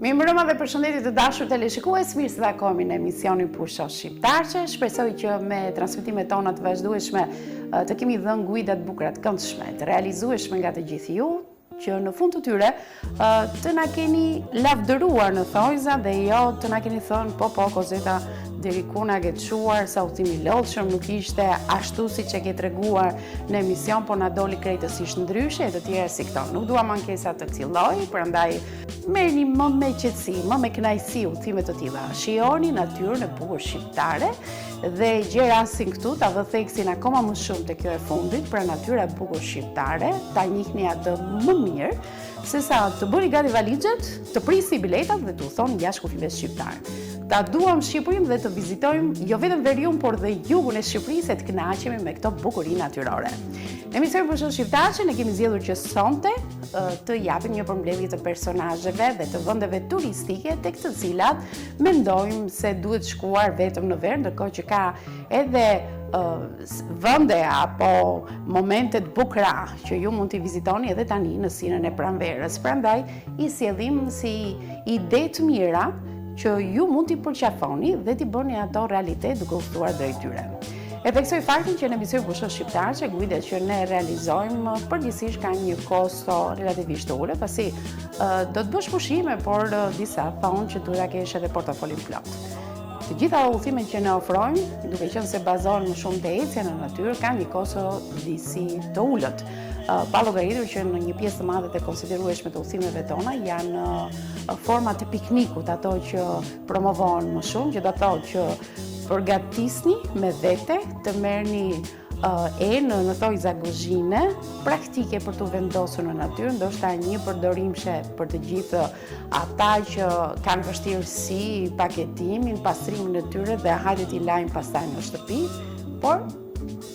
Mirëmbrëma dhe përshëndetje të dashur teleshikues, mirë se takohemi në emisionin Pusho Shqiptarçe. Shpresoj që me transmetimet tona të vazhdueshme të kemi dhënë guida të bukura të këndshme, të realizueshme nga të gjithë ju, që në fund të tyre të na keni lavdëruar në thonjëza dhe jo të na keni thënë po po Kozeta deri ku na ke çuar sa udhëtim i lodhshëm nuk ishte ashtu siç e ke treguar në emision po na doli krejtësisht ndryshe e të tjera si këto. Nuk duam ankesa të këtij lloji, prandaj merrni më me qetësi, më me kënaqësi udhëtime të tilla. Shijoni natyrën e bukur shqiptare Dhe gjej rastin këtu ta vë theksin akoma më shumë te kjo e fundit, pra natyra e bukur shqiptare, ta njihni atë më mirë, sesa të bëni gati valixhet, të prisni biletat dhe të udhëtoni jashtë kufijve shqiptarë. Ta duam Shqipërinë dhe të vizitojmë jo vetëm veriun, por dhe jugun e Shqipërisë e të kënaqemi me këto bukuri natyrore. Në emisionin Pusho Shqiptarçe ne kemi zgjedhur që sonte të japim një përmbledhje të personazheve dhe të vendeve turistike tek të cilat Mendojmë se duhet shkuar vetëm në verë, ndërkohë që ka edhe vende apo momente të bukura që ju mund t'i vizitoni edhe tani në stinën e pranverës. Prandaj i sjellim si ide të mira që ju mund t'i përqafoni dhe t'i bëni ato realitet duke udhëtuar drejt tyre. E theksoj faktin që në emisionin Pusho Shqiptarçe, guidat që ne realizojmë përgjithësisht kanë një kosto relativisht të ulët, pasi Do të bësh pushime, por disa thonë që duhet ta kesh edhe portofolin plot. Të gjitha udhëtimet që ne ofrojmë, duke qenë se bazohen më shumë te ecja në natyrë, kanë një kosto disi të ulët. Pa llogaritur që në një pjesë të madhe të konsiderueshme të udhëtimeve tona janë format e piknikut, ato që promovohen më shumë, që do të thotë që përgatisni me vete të merrni enë në thonjëza kuzhine, praktike për t'u vendosur në natyrë, ndoshta një përdorimshe për të gjithë ata që kanë vështirësi paketimin, pastrimin e tyre dhe hajde t'i lajmë pastaj në shtëpi, por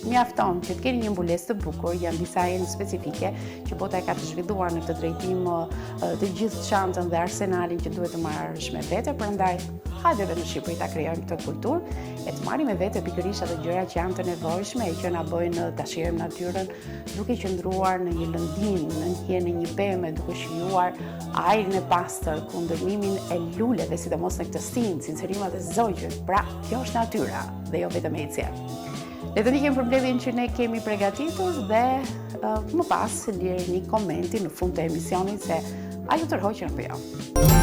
mjafton që të keni një mbulesë të bukur, janë disa enë specifike që bota e ka të zhvilluar në këtë drejtim të gjithë çantën dhe arsenalin që duhet të marrësh me vete, prandaj hajde edhe në Shqipëri ta krijojmë këtë kulturë E të marrim me vete pikërisht ato gjëra që janë të nevojshme e që na bëjnë ta shijojmë natyrën duke qëndruar në një lëndinë, në hijen e një peme, duke shijuar ajrin e pastër, kundërmimin e luleve, sidomos në këtë stinë, cicërimat e zogjve. Pra, kjo është natyra dhe jo vetëm ecja. Le të ndjekim përmbledhjen që ne kemi pregatitur dhe më pas lireni komentin në fund të emisionit se a ju tërhoqën apo jo.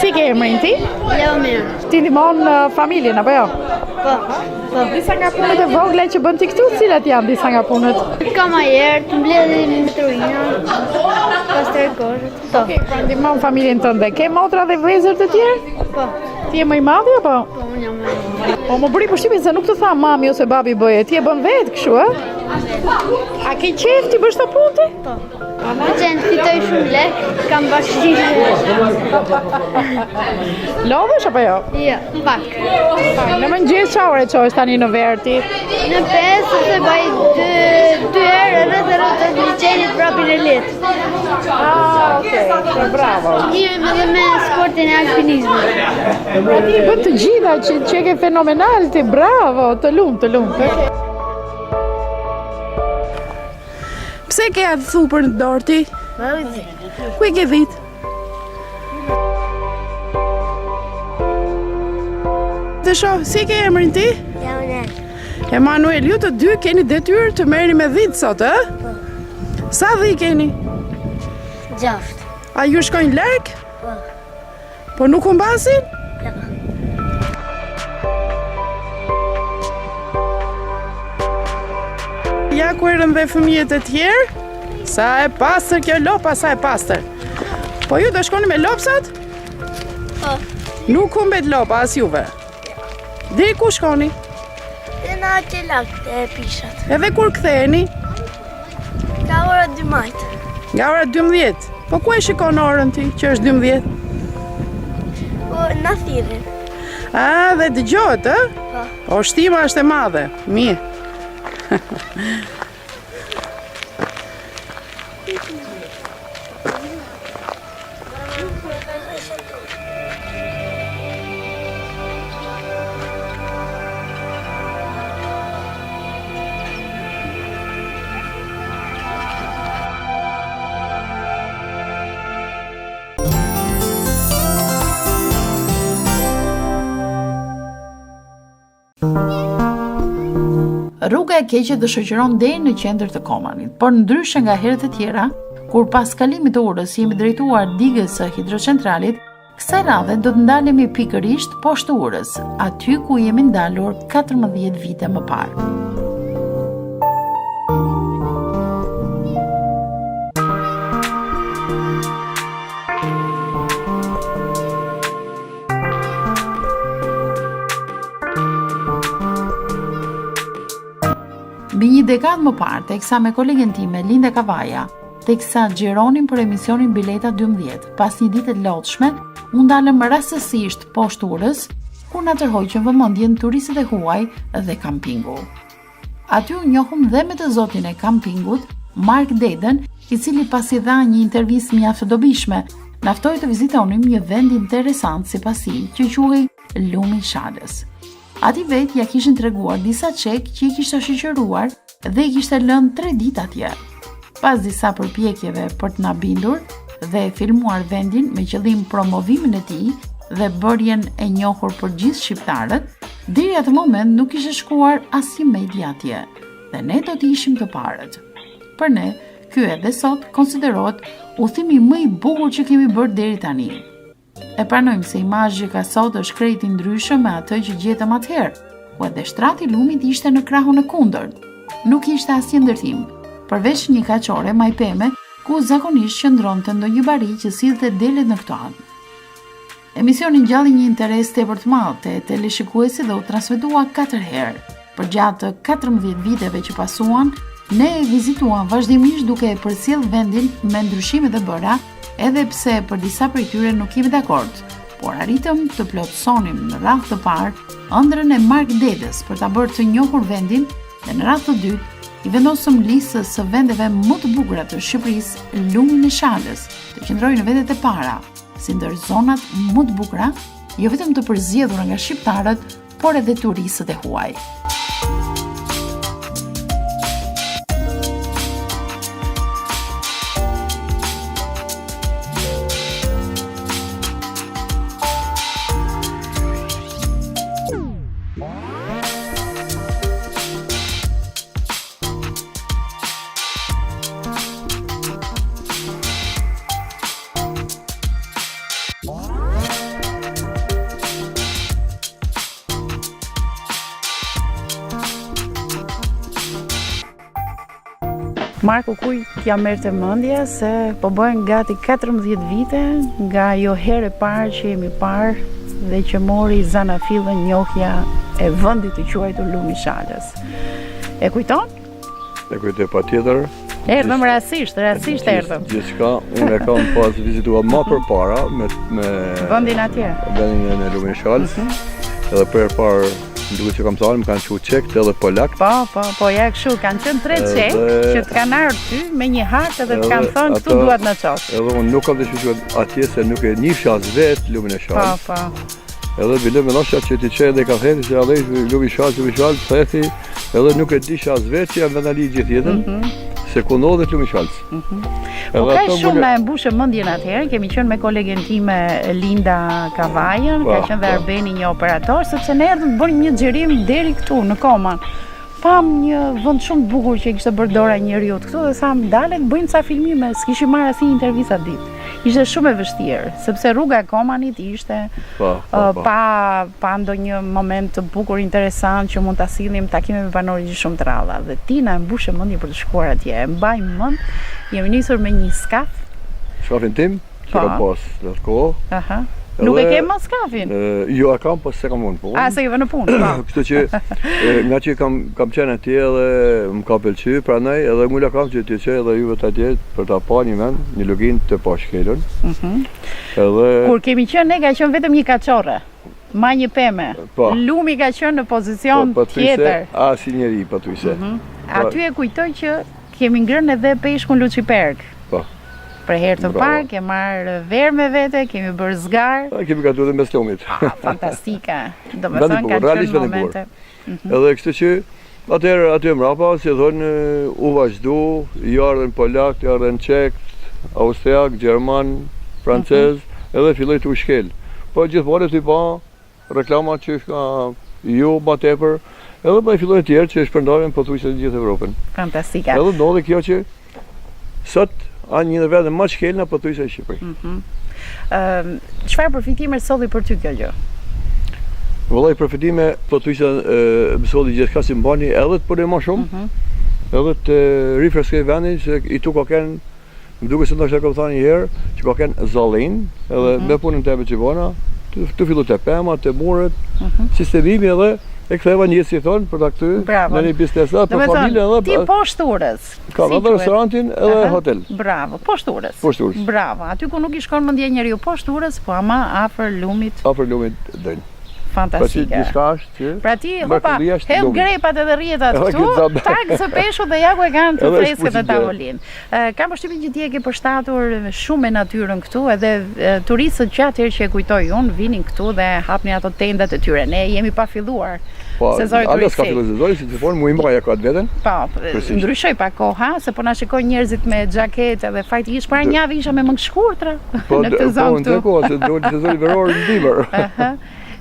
Si ke emrin ti? Leomir. Ti ndihmon uh, familjen apo jo? Po. Po. Disa nga punët e vogla që bën ti këtu, cilat janë disa nga punët? Kamarier, të mbledhim mbeturina, pastroj koshat. Po. Okej, pra ndihmon familjen tënde. Ke motra dhe vëllezër të tjerë? Po. Ti je më i madhi apo? Po, unë jam më i madhi. Po më bëri përshtypjen se nuk të tha mami ose babi bëje, ti e bën vetë kështu, ë? A ke qejf t'i bësh këto punë ti? Po. Më pëlqen, fitoj shumë lek, kam bakshish. Lodhesh apo jo? Jo, pak. Pak. Në mëngjes ça ore çohesh tani në verë ti? Në 5 sepse bëj dy dy herë rreth e rrotull liqenit vrapin e lehtë. Ah, okay. Po, bravo. Merrem edhe me sportin e alpinizmit. Pra ti i bën të gjitha që që ke fenomenal ti, bravo, të lumtë, të lumtë. Pse ke atë thupër në dorë ti? Ku i ke dhitë? Të shoh, si ke emrin ti? Emanuel. Emanuel, ju të dy keni detyrë të merreni me dhitë sot, ë? Po. Sa dhi keni? Gjashtë. A ju shkojnë larg? Po. Po nuk humbasin? Jo. Ja ku erdhën dhe fëmijët e tjerë. Sa e pastër kjo lopa, sa e pastër. Po ju do shkoni me lopë sot? Po. Nuk humbet lopa as juve. Deri ku shkoni? Dhe në atë lak te pishat. Edhe kur ktheheni? Nga ora 12. Nga ora 12. Po ku e shikon orën ti që është 12? Po na thirrin. A, dhe dëgjohet, ë? Po. Oshtima është e madhe. Mirë. Rruga e keqe të shoqëron deri në qendër të Komanit, por ndryshe nga herët e tjera, kur pas kalimit të urës jemi drejtuar digës së hidrocentralit, kësaj radhe do të ndalemi pikërisht poshtë urës, aty ku jemi ndalur 14 vite më parë. Mbi një dekadë më parë, teksa me kolegen time Linda Kavaja, teksa xhironim për emisionin Bileta 12, pas një dite të lodhshme, u ndalëm rastësisht poshtë urës, kur na tërhoqën vëmendjen turistët e huaj dhe kampingu. Aty u njohëm dhe me të zotin e kampingut, Mark Dedën, i cili pasi dha një intervistë mjaft të dobishme, na ftoi të vizitonim një vend interesant sipas tij, që quhej Lumi i Shalës. Atij vetë ia kishin treguar disa çekë që i kishte shoqëruar dhe i kishte lënë 3 ditë atje. Pas disa përpjekjeve për të na bindur dhe filmuar vendin me qëllim promovimin e tij dhe bërjen e njohur për gjithë shqiptarët, deri atë moment nuk kishte shkuar asnjë media atje dhe ne do të ishim të parët. Për ne, ky edhe sot konsiderohet udhëtimi më i bukur që kemi bërë deri tani. E pranojmë se imazhi që ka sot është krejt i ndryshëm me atë që gjetëm atëherë, ku edhe shtrati i lumit ishte në krahun e kundërt. Nuk ishte asnjë ndërtim, përveç një kaçore majë peme, ku zakonisht qëndronte ndonjë bari që sillte delet në këto anë. Emisioni ngjalli një interes tepër të madh te teleshikuesit dhe u transmetua 4 herë. Përgjatë 14 viteve që pasuan, ne e vizituam vazhdimisht duke e përcjellë vendin me ndryshimet e bëra, edhe pse për disa prej tyre nuk jemi dakord, por arritëm të plotësonim në radhë të parë ëndrrën e Mark Dedës për ta bërë të njohur vendin dhe në radhë të dytë i vendosëm listës së vendeve më të bukura të Shqipërisë lumin e Shalës, të qëndrojë në vendet e para, si ndër zonat më të bukura, jo vetëm të përzgjedhura nga shqiptarët, por edhe turistët e huaj. Marku kujt t'ia merrte mendja se po bëhen gati 14 vite nga ajo herë e parë që jemi parë dhe që mori zanafillën njohja e vendit të quajtur Lumi i Shalës. E kujton? E kujtoj patjetër. Erdhëm rastësisht, rastësisht erdhëm. Gjithçka, unë e kam pas vizituar ma përpara me me vendin atje. Vendin e Lumit Shalës. Mm -hmm. Edhe për herë parë, më duket që kam thënë, më kanë çu çekt edhe polak. Po, po, po, ja kështu, kanë qenë tre çekë që të kanë ardhur ty me një hartë edhe të kanë thënë këtu dua të na çosh. Edhe unë nuk kam dëshiruar atje se nuk e njihsha as vetë lumin e Shalës. Po, po. Edhe bile mendosha që t'i çoj edhe ka thethi se edhe lumi Shalës, lumi Shalës, thethi, edhe nuk e disha as vetë që jam vendali gjithë jetën, mm -hmm. se ku ndodhet lumi Shalës. Mm -hmm. Po kaq shumë na e mbushe mendjen atëherë, kemi qenë me kolegen time Linda Kavajën, ka qenë dhe po. Arbeni një operator, sepse ne erdhëm të bënim një xhirim deri këtu në Koman. Pamë një vend shumë të bukur që e kishte bërë dora e njeriut këtu dhe thamë ndalemi të bëjmë ca filmime, s'kishim marrë asnjë intervistë atë ditë. Ishte shumë e vështirë, sepse rruga e Komanit ishte po, po, po. pa pa ndonjë moment të bukur interesant që mund ta sillnim takime me banorë ishin shumë të rralla dhe ti na e mbushe mendjen për të shkuar atje. E mbaj mend, jemi nisur me një skaf. Skafin tim? Që kam pas në atë kohë. Aha. Nuk e ke më skafin? Jo, e kam, po s'e kam vënë në punë. A, s'e ke vënë në punë, po. Kështu që, nga që kam, kam qenë atje edhe më ka pëlqy, prandaj edhe ngula kam që t'ju çoj edhe juve të atje për ta pa një vend, një luginë të pashkelun. Mm -hmm. Edhe... Kur kemi qenë ne, ka qenë vetëm një kaçorre, majë një peme. Po. Lumi ka qenë në pozicion po, tjetër. Asnjë njeri, pothuajse. Mm -hmm. Aty e kujtoj që kemi ngrënë edhe peshkun luçiperk. Po. Për herë të parë ke marrë verë me vete, kemi bërë zgarë. Po, kemi gatuar edhe mes lumit. Ah, fantastike. Domethënë kanë qenë momente. Mhm. Edhe kështu që atëherë aty mrapa, si thonë, u vazhdu, i ardhën polak, i ardhën çek, austriak, gjerman, francez, mhm. edhe filloi të u shkel. Po gjithmonë ti pa reklama që ka ju ma tepër. Edhe pastaj fillojnë të tjerë që e shpërndajnë pothuajse në gjithë Evropën. Fantastike. Edhe ndodhi kjo që sot a një ndër vendet më të shkelna pothuajse në Shqipëri. Mhm. Ëm çfarë përfitime solli për ty kjo gjë? Vëllai përfitime pothuajse më solli gjithçka si mbani edhe të punoj më shumë. Mm -hmm. Edhe të rifreskoj vendin se i tu ka qenë Më duket se ndoshta kam thënë një herë që ka qenë zallin, edhe mm -hmm. me punën teme që bona, të, të fillu te pema, te muret, mm -hmm. sistemimi edhe e ktheva një si thon për ta kthy në një biznes edhe për familjen edhe ti poshtë urës. Kam edhe restorantin edhe Aha. hotel. Bravo, poshtë urës. Poshtë urës. Bravo, aty ku nuk i shkon mendja njeriu poshtë urës, po ama afër lumit. Afër lumit Drin. Fantastike. Pra gjithçka është që Pra ti hopa, hedh grepat edhe rrjetat këtu, tak zë peshku dhe ja ku e kanë të freskët në tavolinë. Kam përshtypjen që ti e ke përshtatur shumë me natyrën këtu, edhe turistët që atëherë që e kujtoj unë vinin këtu dhe hapnin ato tendat e tyre. Ne jemi pa filluar po, sezoni turistik. Po, s'ka filluar sezoni, si të thonë, muaji maj e ka të vetën. Po, ndryshoi pak koha, se po na shikojnë njerëzit me xhaketë dhe fajti ish para një javë isha me mëngë shkurtra po, në këtë po, zonë këtu. Po, në koha se doli sezoni veror në dimër.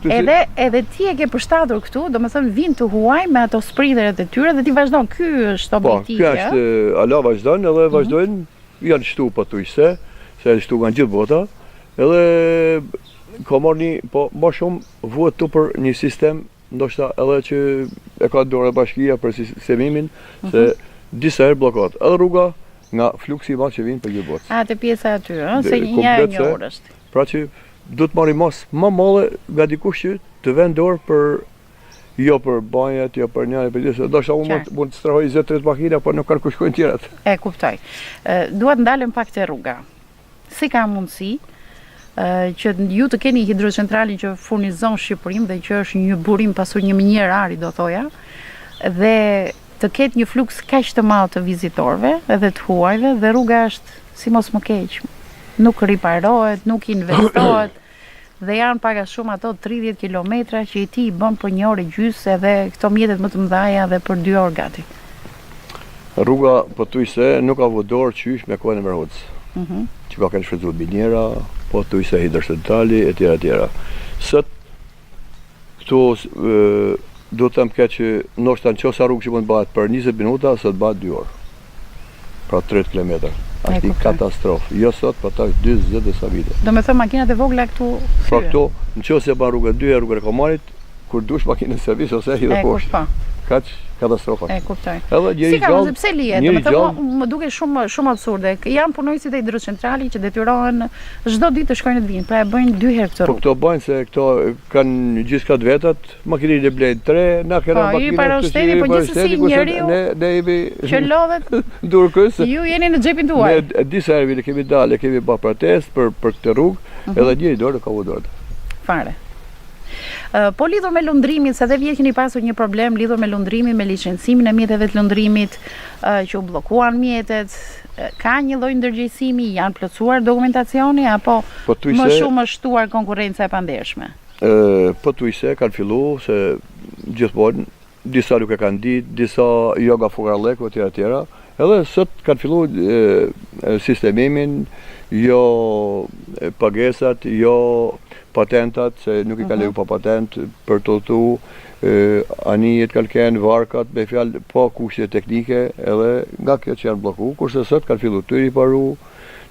Edhe edhe ti e ke përshtatur këtu, domethënë vijnë të huaj me ato sprinterat e tyre dhe ti vazhdon. Ky është po, objektivi. Po, ky është ala vazhdon edhe mhm. vazhdojnë, mm -hmm. janë shtu pothuajse, se janë shtu nga gjithë bota. Edhe ka marrë një, po më shumë vuhet tu për një sistem, ndoshta edhe që e ka dorë bashkia për sistemimin, mm -hmm. se mhm. disa herë bllokohet. Edhe rruga nga fluksi i madh që vijnë prej gjithë botës. A, te pjesa aty, ëh, se një e një orë është. Pra që duhet marrë masë më madhe nga dikush që të vënë dorë për jo për banjat, jo për njëri, për gjithë, ndoshta unë mund, mund të strehoj 20-30 makina, po nuk kanë ku shkojnë tjerat. E kuptoj. Dua të ndalem pak te rruga. Si ka mundësi që ju të keni hidrocentralin që furnizon Shqipërinë dhe që është një burim pasur një minierë ari do thoja dhe të ketë një fluks kaq të madh të vizitorëve edhe të huajve dhe rruga është si mos më keq. Nuk riparohet, nuk investohet dhe janë pak a shumë ato 30 kilometra që i ti i bën për një orë e gjysë edhe këto mjetet më të mëdhaja dhe për dy orë gati. Rruga pothuajse nuk ka vu dorë qysh me kohën e Enver Hoxhës. Mm -hmm. Që ka qenë shfrytëzuar miniera, pothuajse hidrocentrali etj etj. Sot këtu do të them këtë që ndoshta në qoftë rrugë që mund të bëhet për 20 minuta, sot bëhet 2 orë. Pra 30 km. Është një katastrofë. Jo sot, po tash 40 e sa vite. Domethënë makinat e vogla këtu Pra këtu, në qoftë se bën rrugën 2 herë rrugën e Komanit, kur dush makinën në servis ose hidhe poshtë. Po. Kaq katastrofa. E kuptoj. Edhe njeri si ka mundësi pse lihet? Domethënë më duket shumë shumë absurde. Janë punonjësit e hidrocentralit që detyrohen çdo ditë të shkojnë e të vijnë, pra e bëjnë dy herë këtë po rrugë. Po këto bëjnë se këto kanë gjithçka të vetat, makinën e blejnë tre, na kena po, makinën. Po, i shteti, po gjithsesi njeriu ne ne jemi që lodhet durkës. Ju jeni në xhepin tuaj. Ne disa herë vite kemi dalë, kemi bërë protestë për për këtë rrugë, mhm. edhe njeri dorë nuk ka vënë dorë. Fare. Po lidhur me lundrimin, se dhe vjet keni pasur një problem lidhur me lundrimin, me licencimin e mjeteve të lundrimit, që u bllokuan mjetet, ka një lloj ndërgjegjësimi, janë plotësuar dokumentacioni apo po më shumë është shtuar konkurrenca e pandershme? Pothuajse kanë fillu se gjithmonë disa nuk e kanë ditë, disa jo nga fukaralleku etj etj. Edhe sot kanë fillu sistemimin, jo pagesat, jo patentat, se nuk i ka mhm. leju pa patent për të udhëtu, anijet kanë kenë, varkat, me fjalë, pa kushte teknike, edhe nga kjo që janë blloku, kurse sot kanë fillu tu i riparu,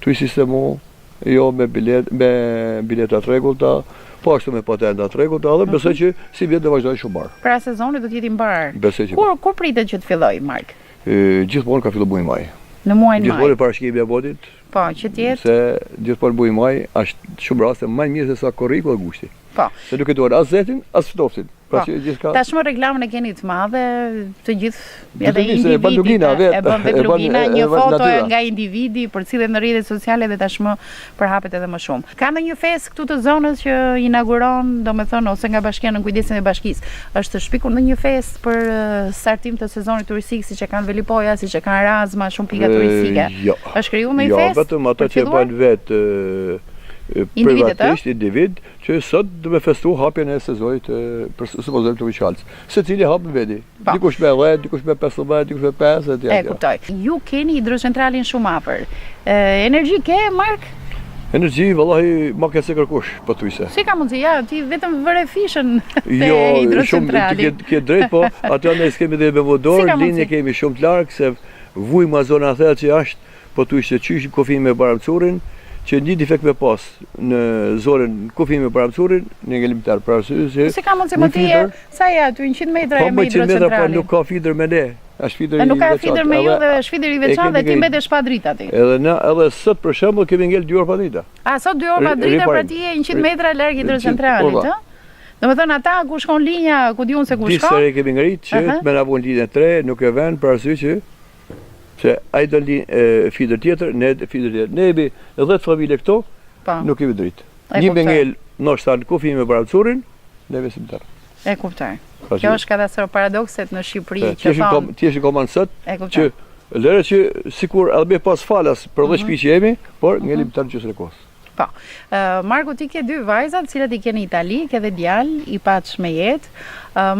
tu i sistemu, jo me bilet, me bileta të rregullta, po ashtu me patenta të rregullta, edhe besoj mhm. që sivjet do vazhdojë shumë mbarë. Pra sezoni do të jetë i mbarë. Besoj që Kur po. kur pritet që të fillojë Mark? Gjithmonë ka filluar muaji maj. Në muajin maj. Gjithmonë parashikimi i motit. Po, që të jetë. Se gjithmonë muaji maj është shumë raste më i mirë se sa korriku dhe gushti. Po. Se nuk e duan as nxehtin, as ftohtin. Pra po. që gjithçka. Tashmë reklamën e keni të madhe, të gjithë edhe individi e bën vetë Lugina, një foto nga individi përcillet në rrjetet sociale dhe tashmë përhapet edhe më shumë. Ka ndonjë festë këtu të zonës që inauguron, domethënë ose nga bashkia në kujdesin e bashkisë. Është shpikur ndonjë festë për startim të sezonit turistik siç e kanë Velipoja, siç e kanë Razma, shumë pika turistike. Jo. Është krijuar ndonjë jo, festë? Jo, vetëm ata që e bëjnë vetë privatisht individ që sot do me festu hapjen e sezonit për supozojmë të Ujqalës. Secili hap në veti. Po. Dikush me 10, dikush me 15, dikush me 5 etj. E kuptoj. Ju keni hidrocentralin shumë afër. Energji ke Mark? Energji, vallahi, ma keq se kërkush, pothuajse. Si ka mundësi, ja, ti vetëm vëre fishën te jo, hidrocentrali. Jo, shumë, ke drejt, po, ato ne s'kemi dhe me vu dorë, si linjë kemi shumë të larg, se vujmë nga zona thellë që është, pothuajse qysh në kufi me Bajram Currin, që një defekt me pas në zonën kufi me Bajram Currin, ne ngelim tërë, për arsye se... Si ka mundësi, më ti je, sa je aty, 100 metra e po, me hidrocentralin? Po, 100 metra, po nuk ka fider me ne. Është fider i Nuk ka fider me ju dhe është fider i veçantë dhe ti mbetesh pa drita ti. Edhe na edhe sot për shembull kemi ngel 2 orë pa drita. A sot 2 orë pa drita pra ti je 100 metra larg hidrocentralit, po, ë? Domethënë ata ku shkon linja, ku di unë se ku shkon. Disa herë kemi ngrit që me na vun linjë 3, nuk e vën për arsye që se ai do linjë fider tjetër, ne fider tjetër. Ne jemi 10 familje këto, po. nuk kemi dritë. Një me ngel ndoshta në kufi me Bajram Currin, ne vesim tërë. E kuptoj. Kjo është katastrofë paradokset në Shqipëri që thonë. Ti je koman sot që lëre që sikur edhe me pas falas për 10 mhm. shtëpi që jemi, por mhm. ngelim tërë gjysmën e kohës. Po. Marku ti ke dy vajza, të cilat i ke në Itali, ke dhe djalë i paç me jetë.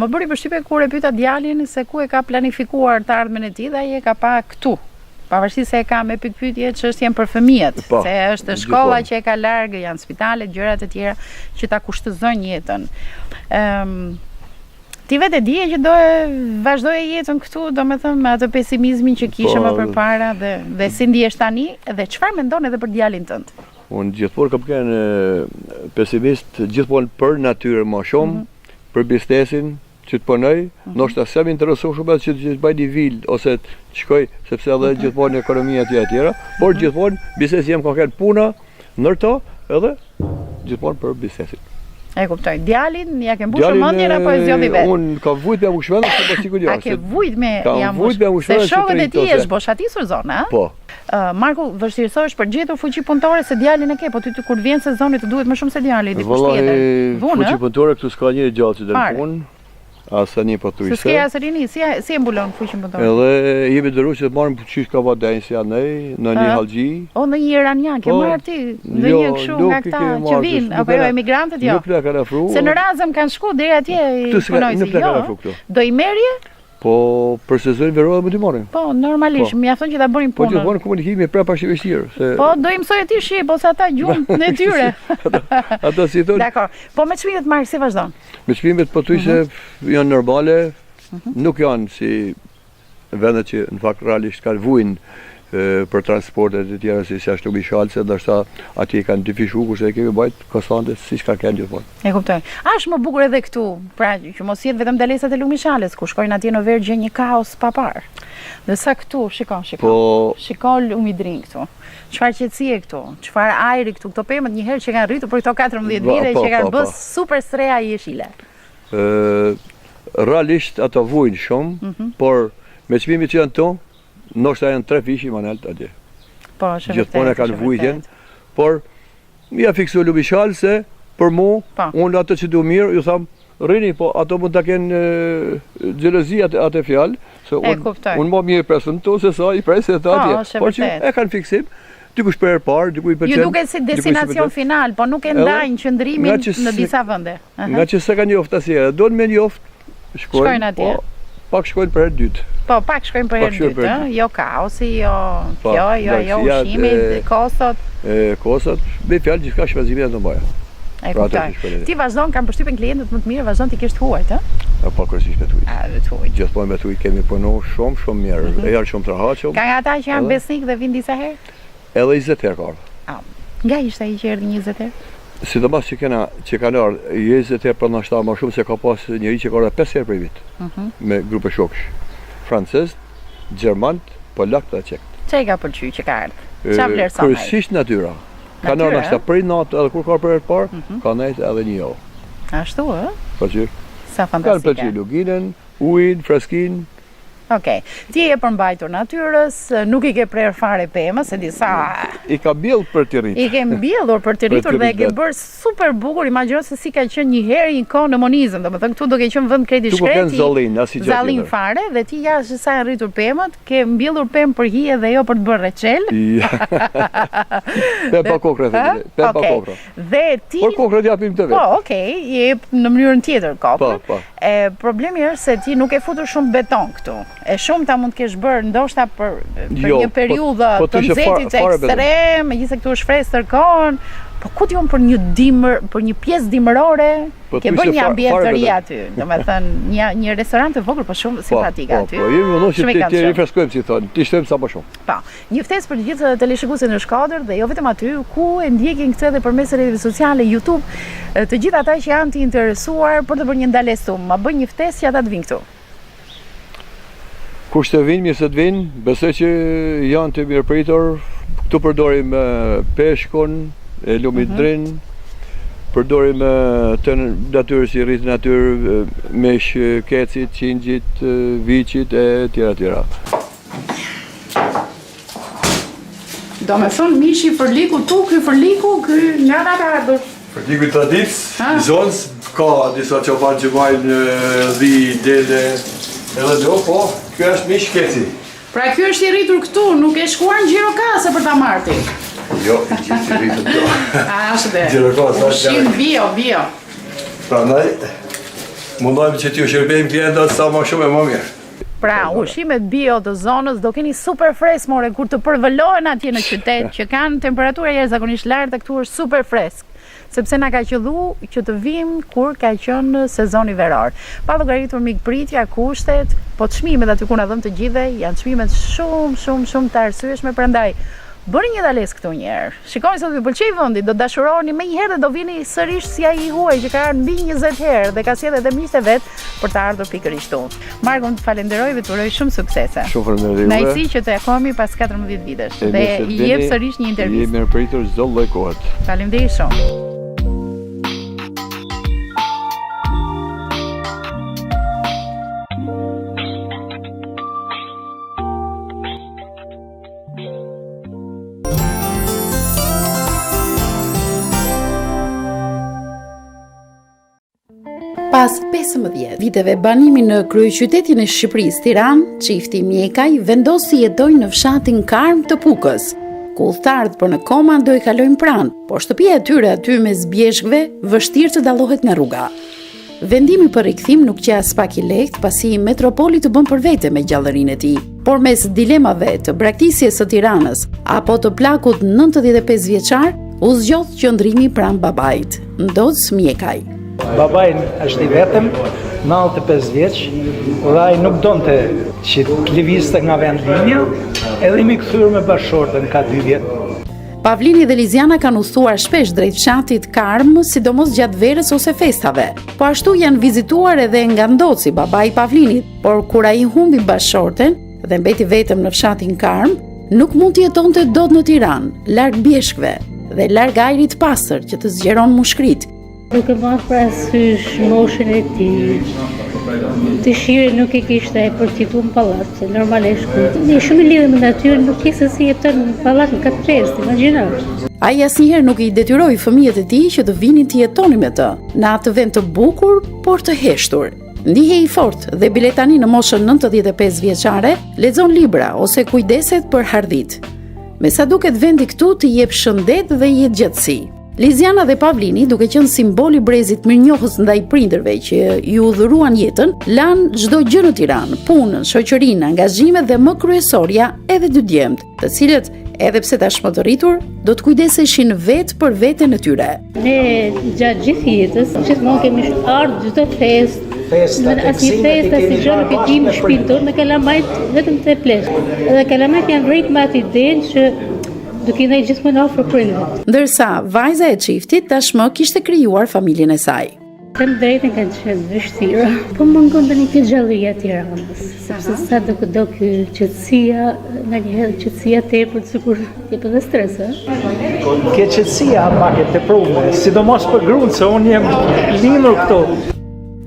Më bëri përshtypje kur e pyeta djalin se ku e ka planifikuar të ardhmen e tij dhe ai e ka pa këtu. Pavarësisht se e ka me pikëpyetje çështjen për fëmijët, po, se është shkolla që e ka larg, janë spitalet, gjëra të tjera që ta kushtëzojnë jetën. Ëm um, Ti vetë e dije që do e vazhdoje jetën këtu, domethënë me atë pesimizmin që kishe po, më përpara dhe dhe si ndihesh tani dhe çfarë mendon edhe për djalin tënd? Unë gjithmonë kam qenë pesimist, gjithmonë për natyrën më shumë, mm -hmm. për biznesin, që të punoj, mm -hmm. ndoshta s'jam interesu shumë edhe që të bëj një vilë ose të shkoj, sepse edhe mm -hmm. gjithmonë ekonomia etj etj, por mm -hmm. gjithmonë biznesi jem ka qenë puna ndër to edhe gjithmonë për biznesin. E kuptoj. Djalin ja ke mbushur mendjen apo e zgjodhi vetë? Unë kam vujt me ia mbush mendjen, po sikur jo. A ke vujt me ia mbush? Se shokët e tij është boshatisur zona, a? Po. Marku, vështirësohesh për të gjetur fuqi punëtore se djalin e ke, po ty kur të vjen sezoni të duhet më shumë se djali, dikush tjetër. Vallahi, fuqi punëtore këtu s'ka njeri gjallë që del punë, as tani pothuajse. Se s'ke as rini, si si e mbulon fuqinë punëtore? Edhe jemi detyru që të marrim qysh ka ba denjë si anej, në një hallxhi. O në një iranian, ke po, marrë ti ndonjë jo, kështu nga këta që vijnë, apo jo emigrantët jo. Nuk na kanë afru. Se në Razëm kanë shku deri atje i punojnë. Nuk na kanë afru këtu. Do i merrje? Po, për sezonin veror edhe mund t'i marrim. Po, normalisht, po. mjafton që ta bënin po, punën. Po, gjithmonë komunikimi prapa është i vështirë. Se... Po, do i mësoje ti shqip, ose ata gjuhën e tyre. ata, ata si thonë. Dakor. Po, me çmimet Mark, si vazhdon? Me çmimet, pothuajse mm -hmm. janë normale, mm -hmm. nuk janë si vendet që në fakt realisht kanë vujnë për transportet e tjera si si ashtu Lumi Shalës, ndoshta atje i kanë dyfishu, kurse e kemi bajt konstante siç ka qenë gjithmonë. E kuptoj. A është më bukur edhe këtu, pra që mos jetë vetëm ndalesa te Lumi Shalës, ku shkojnë atje në verë gjen një kaos pa parë. Ndërsa këtu, shiko, shiko. Po... Shiko Lumi Drin këtu. Çfarë qetësie këtu, çfarë ajri këtu, këto pemët një herë që kanë rritur për këto 14 vite po, që kanë po, bë po. super streha jeshile. Ë realisht ato vujnë shumë, mm -hmm. por me çmimet që janë këtu, ndoshta janë trefishi më nalt atje. Po, është vërtet. Gjithmonë kanë vujtjen, por Ja fiksu Lumi Shalës se për mu, po. unë atë që du mirë, ju tham, rrini, po ato mund ta kenë xhelozi atë, atë fjalë, se unë unë më mirë pres këtu se sa i pres ato po, atje. Por që e kanë fiksim, dikush për herë parë, dikush i pëlqen. Ju duket si destinacion final, po nuk e ndajnë qëndrimin në disa vende. Nga që s'e kanë njoft asnjëherë, donë me njoft, shkojnë, shkojnë atje. Po, pak shkojnë për herë dytë. Po, pak shkojnë për herë dytë, ë, jo kaosi, jo po, kjo, jo ajo, ushqimi, kostot. E, kostot, me fjalë gjithçka shpenzime janë të mëdha. E pra, kuptoj. Ti vazhdon, kam përshtypjen klientët më të mirë, vazhdon t'i kesh të huajt, ë? E po, kryesisht me të huajt. A, me të huajt. Gjithmonë me të huajt kemi punu shumë, shumë mirë. Mm -hmm. E janë shumë të rahatshëm. Ka nga ata që janë besnik dhe vijnë disa herë? Edhe 20 herë ka ardhur. Ah, nga ishte ai që erdhi 20 herë? Sidomos që kena që kanë ardhur 20 herë por ndoshta më shumë se ka pas njëri që ka ardhur 5 herë për vit. Uh mhm. -huh. Me grupe shokësh. Francez, gjerman, polak dhe çek. Ça i ka pëlqyer që ka ardhur? Ça vlerëson ai? Kryesisht natyra. Ka ardhur ndoshta për natë edhe kur ka për herë të parë, uh mhm. -huh. ka nejt edhe një javë. Ashtu ë? Po që. Sa fantastike. Kanë pëlqyer luginën, ujin, freskinë, Okej. Ti je përmbajtur natyrës, nuk i ke prerë fare pemët, se disa I ka mbjellë për t'i rritur. I ke mbjellur për t'i rritur dhe e ke bërë super bukur, imagjino se si ka qenë një herë një kohë në monizëm, domethënë këtu do ke qenë vend krejt i shkretë. Këtu ka zallinë, asnjë gjë tjetër. Zallinë fare dhe ti ja se sa janë rritur pemët, ke mbjellur pemë për hije dhe jo për të bërë reçel. Pemë pa kokrra, pemë pa kokrra. Dhe ti Por kokrrat japim të vetë. Po, okay, i jep në mënyrën tjetër kokrrën. Po, po. E problemi është se ti nuk ke futur shumë beton këtu. E shumta mund të kesh bërë ndoshta për për Jo, një po- periudhë po të të ishe nxehtit fare- fare vetëm. ekstrem, megjithëse këtu është freskët tërë kohën, po ku di unë për një dimër, për një pjesë dimërore, Po ke të bërë ishe një fare- ambient fare të ri vetëm. aty. Domethënë një një restorant të vogël, po shumë Po, simpatik po, aty. Po, jemi munduar që Shumë i të të këndshëm. rifreskojmë, si thonë, të shtojmë sa më shumë. Po, një ftesë për të gjithë teleshikuesit në Shkodër dhe jo vetëm aty, ku e ndjekin këtë edhe përmes rrjeteve sociale, YouTube, të gjithë ata që janë të interesuar për të bërë një ndalesë këtu, ma bëj një ftesë që ata të vinë këtu. Kush të vinë, mirë se të vinë, besoj që janë të mirëpritur. Këtu përdorim peshkun e lumit mm -hmm. Drin, përdorim të natyrës si rritë natyrë, mish kecit, qingjit, viçit e tjera tjera. Domethënë, mishi i fërlikut tu, ky fërliku, ky nga nga ka ardhur? Fërliku i traditës, i zonës, ka disa çobanë që majnë dhi, dele, edhe do, po, ky është mish keci. Pra ky është i rritur këtu, nuk e shkuar në Gjirokastër për ta marrë ti. Jo, i gjithë i rritur këtu. A, është dhe. Gjirokastër, Ushqim bio, bio. Prandaj, mundohemi që t'ju shërbejmë klientët sa më shumë e më mirë. Pra, ushqimet bio të zonës do keni super fresk more kur të përvëlohen atje në qytet që kanë temperatura jashtëzakonisht larta, këtu është super fresk sepse na ka qëllu që të vim kur ka qenë sezoni veror. Pa llogaritur mikpritja, kushtet, po çmimet aty ku na dhënë të gjithëve janë çmimet shumë shumë shumë të arsyeshme, prandaj bëni një ndalesë këtu një herë. Shikoni se do t'ju pëlqejë vendi, do dashuroheni menjëherë dhe do vini sërish si ai i huaj që ka ardhur mbi 20 herë dhe ka sjellë edhe miqtë e vet për të ardhur pikërisht këtu. Marko, unë të falenderoj dhe të uroj shumë suksese. Shumë faleminderit. Kënaqësi që të takohemi pas 14 vitesh dhe i jep sërish një intervistë. Jemi mirëpritur çdo lloj kohe. Faleminderit shumë. Pas 15 viteve banimi në kryeqytetin e Shqipërisë, Tiranë, çifti Mjekaj vendos të jetojnë në fshatin Karmë të Pukës, ku udhëtarët për në Koman do i kalojnë pranë, por shtëpia e tyre aty mes bjeshkëve vështirë të dallohet nga rruga. Vendimi për rikthim nuk qe aspak i lehtë, pasi metropoli të bën për vete me gjallërinë e tij. Por mes dilemave të braktisjes së Tiranës apo të plakut 95 vjeçar, u zgjodh qëndrimi pranë babait, Ndoc Mjekaj. Babai është i vetëm, 95 vjeç, dhe ai nuk donte që të lëvizte nga vendlindja, edhe jemi kthyer me bashkëshorten ka 2 vjet. Pavlini dhe Liziana kanë udhëtuar shpesh drejt fshatit Karmë, sidomos gjatë verës ose festave. Po ashtu janë vizituar edhe nga Ndoci, babai i Pavlinit, por kur ai humbi bashkëshorten dhe mbeti vetëm në fshatin Karmë, nuk mund të jetonte dot në Tiranë, larg bjeshkëve dhe larg ajrit të pastër që të zgjeron mushkëritë. Duke marrë parasysh moshën e tij, dëshirën nuk e kishte për të jetuar në pallat, se normalisht kur je shumë i lidhur me natyrën, nuk ke se si jeton në pallat në kat pestë, imagjino. Ai asnjëherë nuk i detyroi fëmijët e tij që të vinin të jetonin me të, në atë vend të bukur, por të heshtur. Ndihej i fortë dhe bile tani në moshën 95 vjeçare, lexon libra ose kujdeset për hardhitë. Me sa duket vendi këtu të jep shëndet dhe jetëgjatësi. Liziana dhe Pavlini, duke qenë simbol i brezit mirënjohës ndaj prindërve që iu dhuruan jetën, lanë çdo gjë në Tiranë, punën, shoqërinë, angazhimet dhe më kryesorja edhe dy djemtë, të cilët edhe pse tashmë të rritur, do të kujdeseshin vetë për veten e tyre. Ne gjatë gjithë jetës, gjithmonë kemi ardhur çdo festë, Festa, Në asnjë festë, asnjë gjë nuk e dimë në shpinë tonë me kalamajt vetëm te pleqtë. Edhe kalamajt janë rrit me atë idenë që Duke i ndejt gjithmonë afër prindërve. Ndërsa vajza e çiftit tashmë kishte krijuar familjen e saj. Them drejtën kanë qenë vështira. Po mungon tani kjo gjallëria e Tiranës, sepse sa do këdo ky qetësia, nganjëherë qetësia tepër sikur jep edhe stres, ë. Kjo qetësia pak e teprume, sidomos për gruan se unë jam lindur këtu.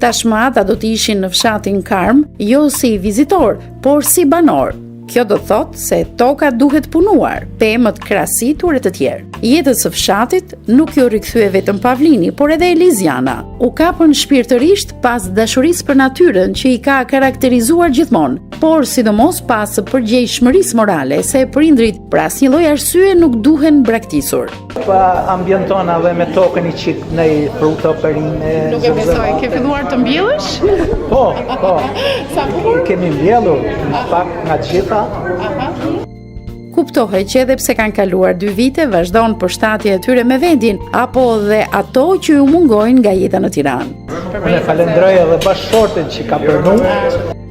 Tashmë ata do të ishin në fshatin Karmë, jo si vizitorë, por si banorë. Kjo do të thotë se toka duhet punuar, pemët krasitur e të tjerë. Jetës së fshatit nuk iu rikthye vetëm Pavlini, por edhe Eliziana. U kapën shpirtërisht pas dashurisë për natyrën që i ka karakterizuar gjithmonë, por sidomos pas përgjegjshmërisë morale se prindërit për asnjë lloj arsye nuk duhen braktisur. Pa ambienton edhe me tokën i qik në i fruta, perime, Nuk e besoj, ke filluar të mbjellësh? Po, po. Sa bukur. I kemi mbjellur pak nga gjitha. Kuptohet që edhe pse kanë kaluar dy vite, vazhdon përshtatja e tyre me vendin, apo dhe ato që ju mungojnë nga jeta në Tiranë. Unë e falenderoj edhe bashkëshorten që ka pranu.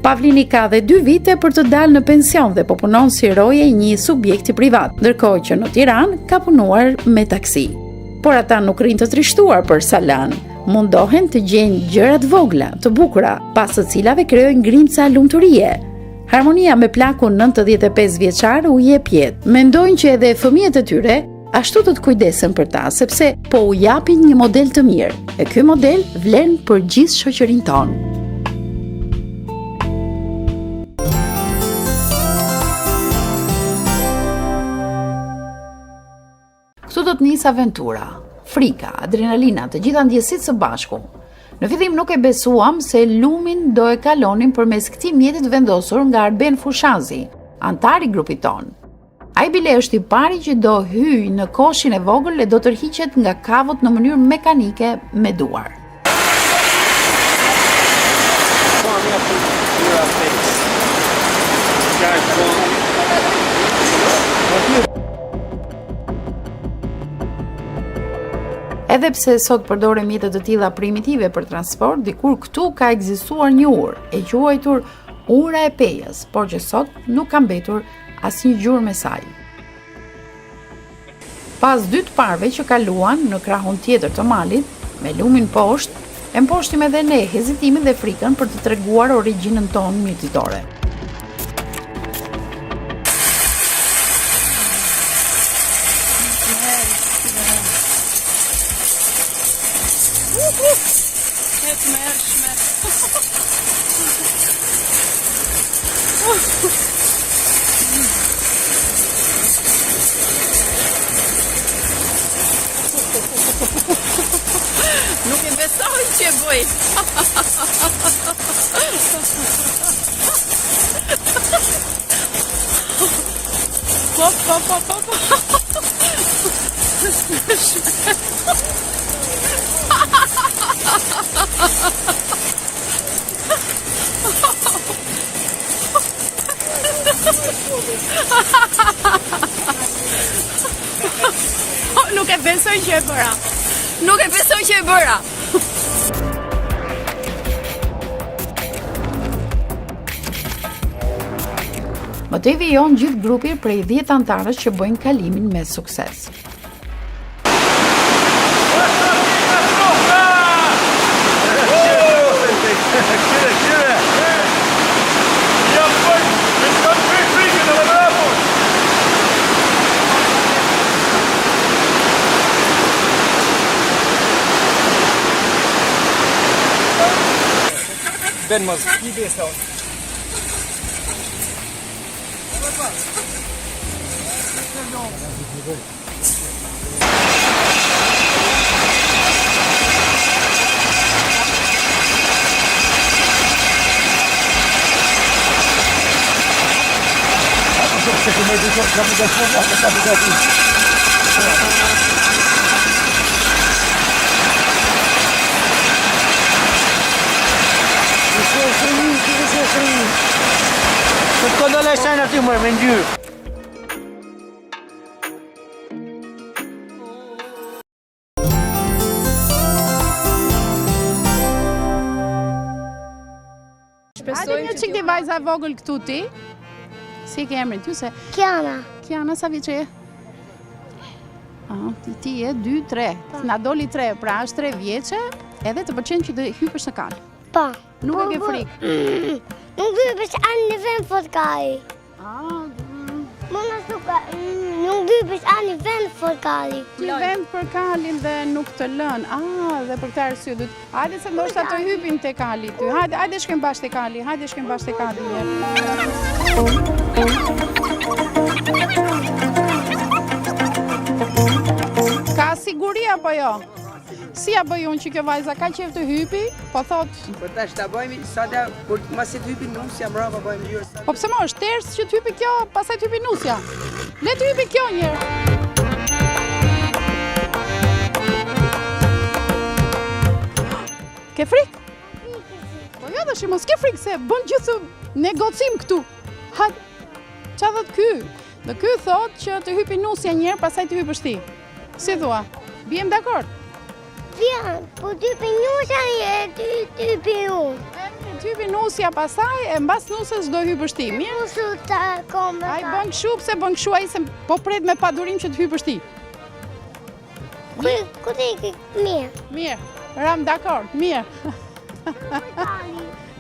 Pavlini ka dhe dy vite për të dalë në pension dhe po punon si roje i një subjekti privat, ndërkohë që në Tiranë ka punuar me taksi. Por ata nuk rrinë të trishtuar për sa lanë. Mundohen të gjejnë gjëra të vogla, të bukura, pas të cilave krijojnë grimca lumturie. Harmonia me plakun 95 vjeçar u jep jetë. Mendojnë që edhe fëmijët e tyre ashtu do të kujdesen për ta, sepse po u japin një model të mirë. E ky model vlen për gjithë shoqërinë tonë. Këtu do të nisë aventura, frika, adrenalina, të gjitha ndjesitë së bashku. Në fillim nuk e besuam se lumin do e kalonim përmes këtij mjeti të vendosur nga Arben Fushazi, anëtar i grupit tonë. Ai bile është i pari që do hyjë në koshin e vogël e do tërhiqet nga kavot në mënyrë mekanike me duar. Edhe pse sot përdorim mjete të tilla primitive për transport, dikur këtu ka ekzistuar një urë, e quajtur Ura e Pejës, por që sot nuk ka mbetur asnjë gjurmë e saj. Pas dy të parëve që kaluan në krahun tjetër të malit, me lumin poshtë, e mposhtim edhe ne hezitimin dhe frikën për të treguar origjinën tonë mirditore. E tmerrshme. Nuk e besoj që e bëj. Po, po, po, po, po. Nuk e besoj që e bëra. Nuk e besoj që e bëra. Më tej vijon gjithë grupi prej 10 anëtarësh që bëjnë kalimin me sukses. Ben mos i besa. Hajde një çik ti vajza e vogël këtu ti. Si e ke emrin ty se? Kiana. Kiana sa vjeç je? Ah, ti, ti je 2 3. Po. Na doli 3, pra është 3 vjeçe, edhe të pëlqen që të hypësh në kalë. Po. Nuk e ke po, po. frikë. Nuk hypësh anë në vend fort ka ai. Ah. Më në suka, nuk. Nuk hypesh ani vend për kalin. Një vend për kalin dhe nuk të lënë. Ah, dhe për këtë arsye duhet. Hajde se ndoshta të hypim te kali ty. Hajde, hajde shkojmë bashkë te kali. Hajde shkojmë bashkë te kali një. Ka siguri apo jo? Si ia bëj unë që kjo vajza ka qejf të hypi, po thot... Po tash ta bëjmë, sa da, kur masi të hypi nusja mbrapa bëjmë lyrë. Po pse mo, është ters që të hypi kjo, pastaj të hypi nusja. Le të hypi kjo njëherë. Ke frikë? Po jo tashi mos ke frikë se bën gjithë negocim këtu. Ha, ça thotë ky? Dhe ky thotë që të hypi nusja njëherë, pastaj të hypësh ti. Si thua? Biem dakord? Biem, po të hypi nusja e të hypi unë. Të hypi nusja pastaj, e mbas nuses do hypësh ti. Mirë? Nusu të komë. Ai bën kështu, pse bën kështu ai se po pret me padurim që të hypësh ti. Ku, ku të iki? Mirë. Mirë, ramë dakord, mirë.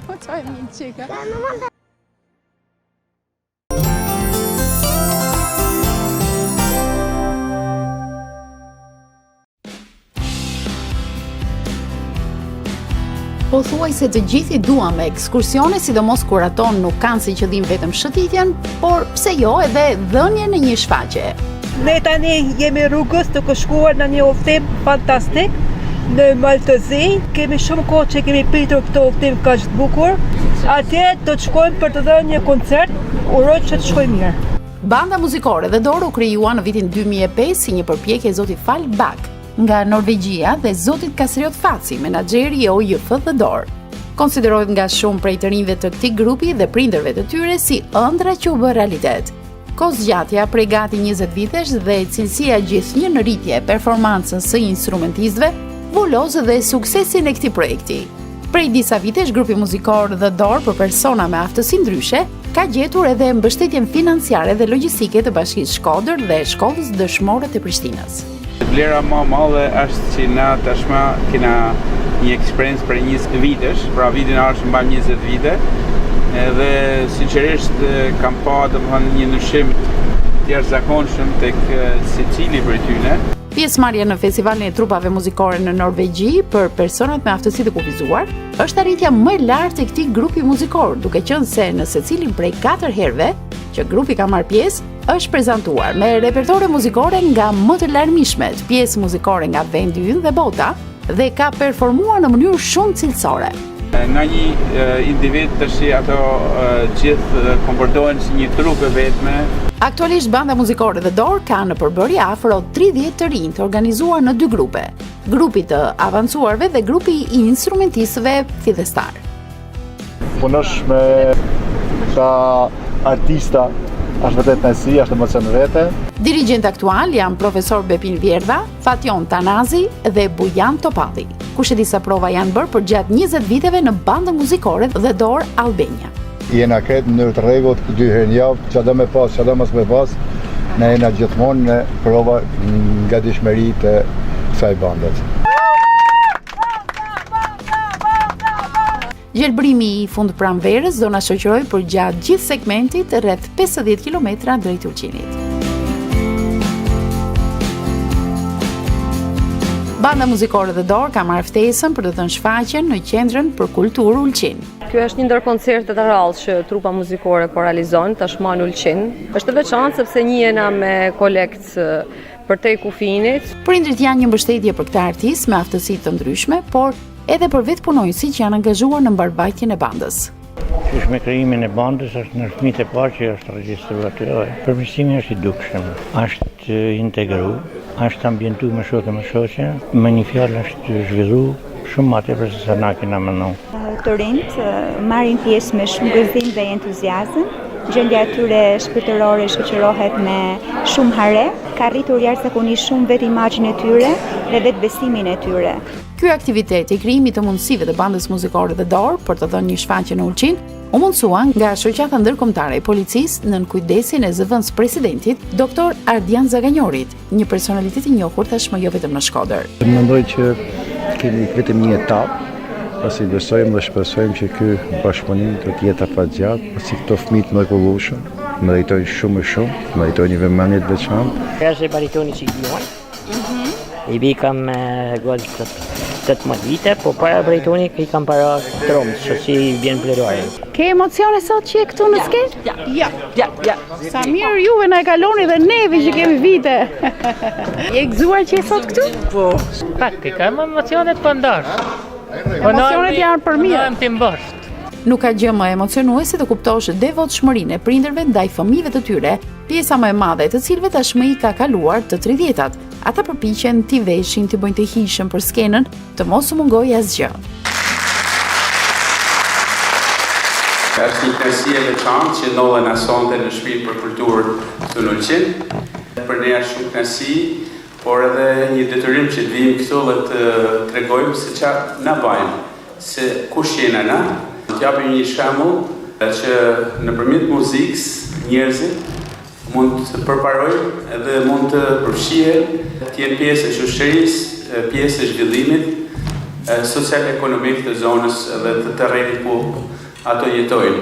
Po çoj mirë çika. Pothuajse të gjithë i duam ekskursione, sidomos kur ato nuk kanë si qëllim vetëm shëtitjen, por pse jo edhe dhënien e një shfaqje. Ne tani jemi rrugës duke shkuar në një udhëtim fantastik në Mal të Zi. Kemi shumë kohë që kemi pritur këtë udhëtim kaq të bukur. Atje do të shkojmë për të dhënë një koncert. Uroj që të shkojë mirë. Banda muzikore The Door u krijua në vitin 2005 si një përpjekje e zotit Fal Bak nga Norvegjia dhe zotit Kastriot Faci, menaxheri i OJF The Door. Konsiderohet nga shumë prej të rinjve të këtij grupi dhe prindërve të tyre si ëndrra që u bë realitet. Kohëzgjatja prej gati 20 vitesh dhe cilësia gjithnjë në rritje e performancës së instrumentistëve vulos dhe suksesin e këtij projekti. Prej disa vitesh grupi muzikor The Door për persona me aftësi ndryshe ka gjetur edhe mbështetjen financiare dhe logjistike të Bashkisë Shkodër dhe Shkollës Dëshmorët e Prishtinës. Vlera më e madhe është që na tashmë kena një eksperiencë prej 20 vitesh, pra vitin e ardhshëm mbajmë 20 vite, edhe sinqerisht kam pa domethënë një ndryshim të jashtëzakonshëm tek secili prej tyne. Pjesëmarrja në festivalin e trupave muzikore në Norvegji për personat me aftësi të kufizuar është arritja më e lartë e këtij grupi muzikor, duke qenë se në secilin prej 4 herëve që grupi ka marrë pjesë, është prezantuar me repertore muzikore nga më të larmishmet, pjesë muzikore nga vendi ynë dhe bota dhe ka performuar në mënyrë shumë cilësore. Nga një individ tashi ato gjithë komportohen si një trupë e vetme. Aktualisht banda muzikore The Door ka në përbërje afro 30 të rinj të organizuar në dy grupe, grupi i të avancuarve dhe grupi i instrumentistëve fillestarë. Punosh me këta artista, është vërtet kënaqësi, është emocion në vete. Dirigjentë aktualë janë profesor Bepin Vjerdha, Fatjon Tanazi dhe Bujan Topalli. Kush e di sa prova janë bërë përgjatë 20 viteve në bandën muzikore The Door Albania. Jena krejt në mënyrë të rregullt, dy herë në javë, çdo me pas, çdo mos me pas, ne jena gjithmonë në prova në gatishmëri të kësaj bandet. Gjelbrimi i fundpranverës do na shoqërojë përgjatë gjithë segmentit rreth 50 kilometra drejt Ulqinit. Banda muzikore The Door ka marrë ftesën për të dhënë shfaqjen në Qendrën për Kulturë Ulqin. Ky është një ndër koncertet e rrallë që trupa muzikore po realizon tashmë në Ulqin. Është e veçantë sepse njihena me kolegët përtej kufinit. Prindërit janë një mbështetje për këta artistë me aftësi të ndryshme, por edhe për vetë punonjësit që janë angazhuar në mbarëvajtjen e bandës. Qysh me krijimin e bandës është ndër fëmijët e parë që është regjistruar aty dhe përmirësimi është i dukshëm. Është integru, është ambientu me shokë e me shoqe, me një fjalë është zhvillu shumë ma tepër se sa na kena menu. Të rinjtë marrin pjesë me shumë gëzim dhe entuziazëm, Gjendja e tyre shpirtërore shoqërohet me shumë hare, ka rritur jashtëzakonisht shumë vetë imazhin e tyre dhe vetëbesimin e tyre. Ky aktivitet i krijimit të mundësive të bandës muzikore The Door për të dhënë një shfaqje në Ulqin, u mundësua nga Shoqata Ndërkombëtare e Policisë nën kujdesin e zëvendëspresidentit Dr. Ardian Zaganjorit, një personalitet i njohur tashmë jo vetëm në Shkodër. Mendoj që kemi vetëm një etapë, pasi besojmë dhe shpresojmë që ky bashkëpunim do të jetë afatgjatë, pasi këto fëmijë të mrekullueshëm. Meritojnë shumë e shumë, meritojnë një vëmendje të veçantë. Është baritoni që i luan. Mhm. I bi kam gati 18 vite, po para baritonit i kam para trompës, që si vjen pledoare. Ke emocione sot që je këtu në skenë? Ja, ja, ja, ja. Sa mirë juve na e kaloni dhe neve që kemi vite. Je gëzuar që je sot këtu? Po. Pak, i kam emocionet po ndash. Emocionet janë për mirë. Në të mbasht. Nuk ka gjë më emocionuese të kuptosh devotshmërinë e prindërve ndaj fëmijëve të tyre, pjesa më e madhe e të cilëve tashmë i ka kaluar të 30-tat. Ata përpiqen t'i veshin, t'i bëjnë të hijshëm për skenën, të mos u mungojë asgjë. Është një kënaqësi e veçantë që ndodhena sonte në Shtëpinë për Kulturë këtu në Ulqin. Për ne është shumë kënaqësi, por edhe një detyrim që të vijmë këtu dhe të tregojmë se ça na bajmë, se kush jena na. Të japim një shembull që nëpërmjet muzikës njerëzit mund të përparojnë edhe mund të përfshihen, të jenë pjesë e shoqërisë, pjesë e zhvillimit social-ekonomik të zonës dhe të terrenit ku ato jetojnë.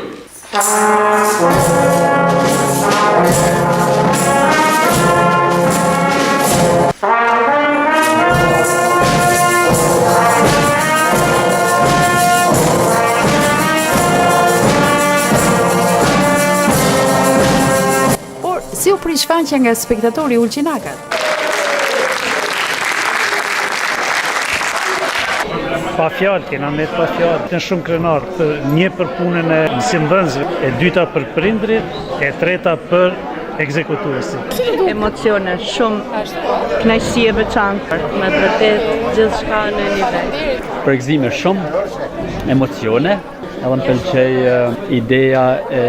Por, si u prit shfaqja nga spektatori ulqinakat? Pa fjalë, kena met pa fjalë. Jam shumë krenar për një për punën e mësimdhënësve, e dyta për prindrit, e treta për ekzekutuesit. Emocione, shumë kënaqësi e veçantë. Me të vërtetë gjithçka në nivel. Përgëzime shumë, emocione, Edhe më pëlqej ideja e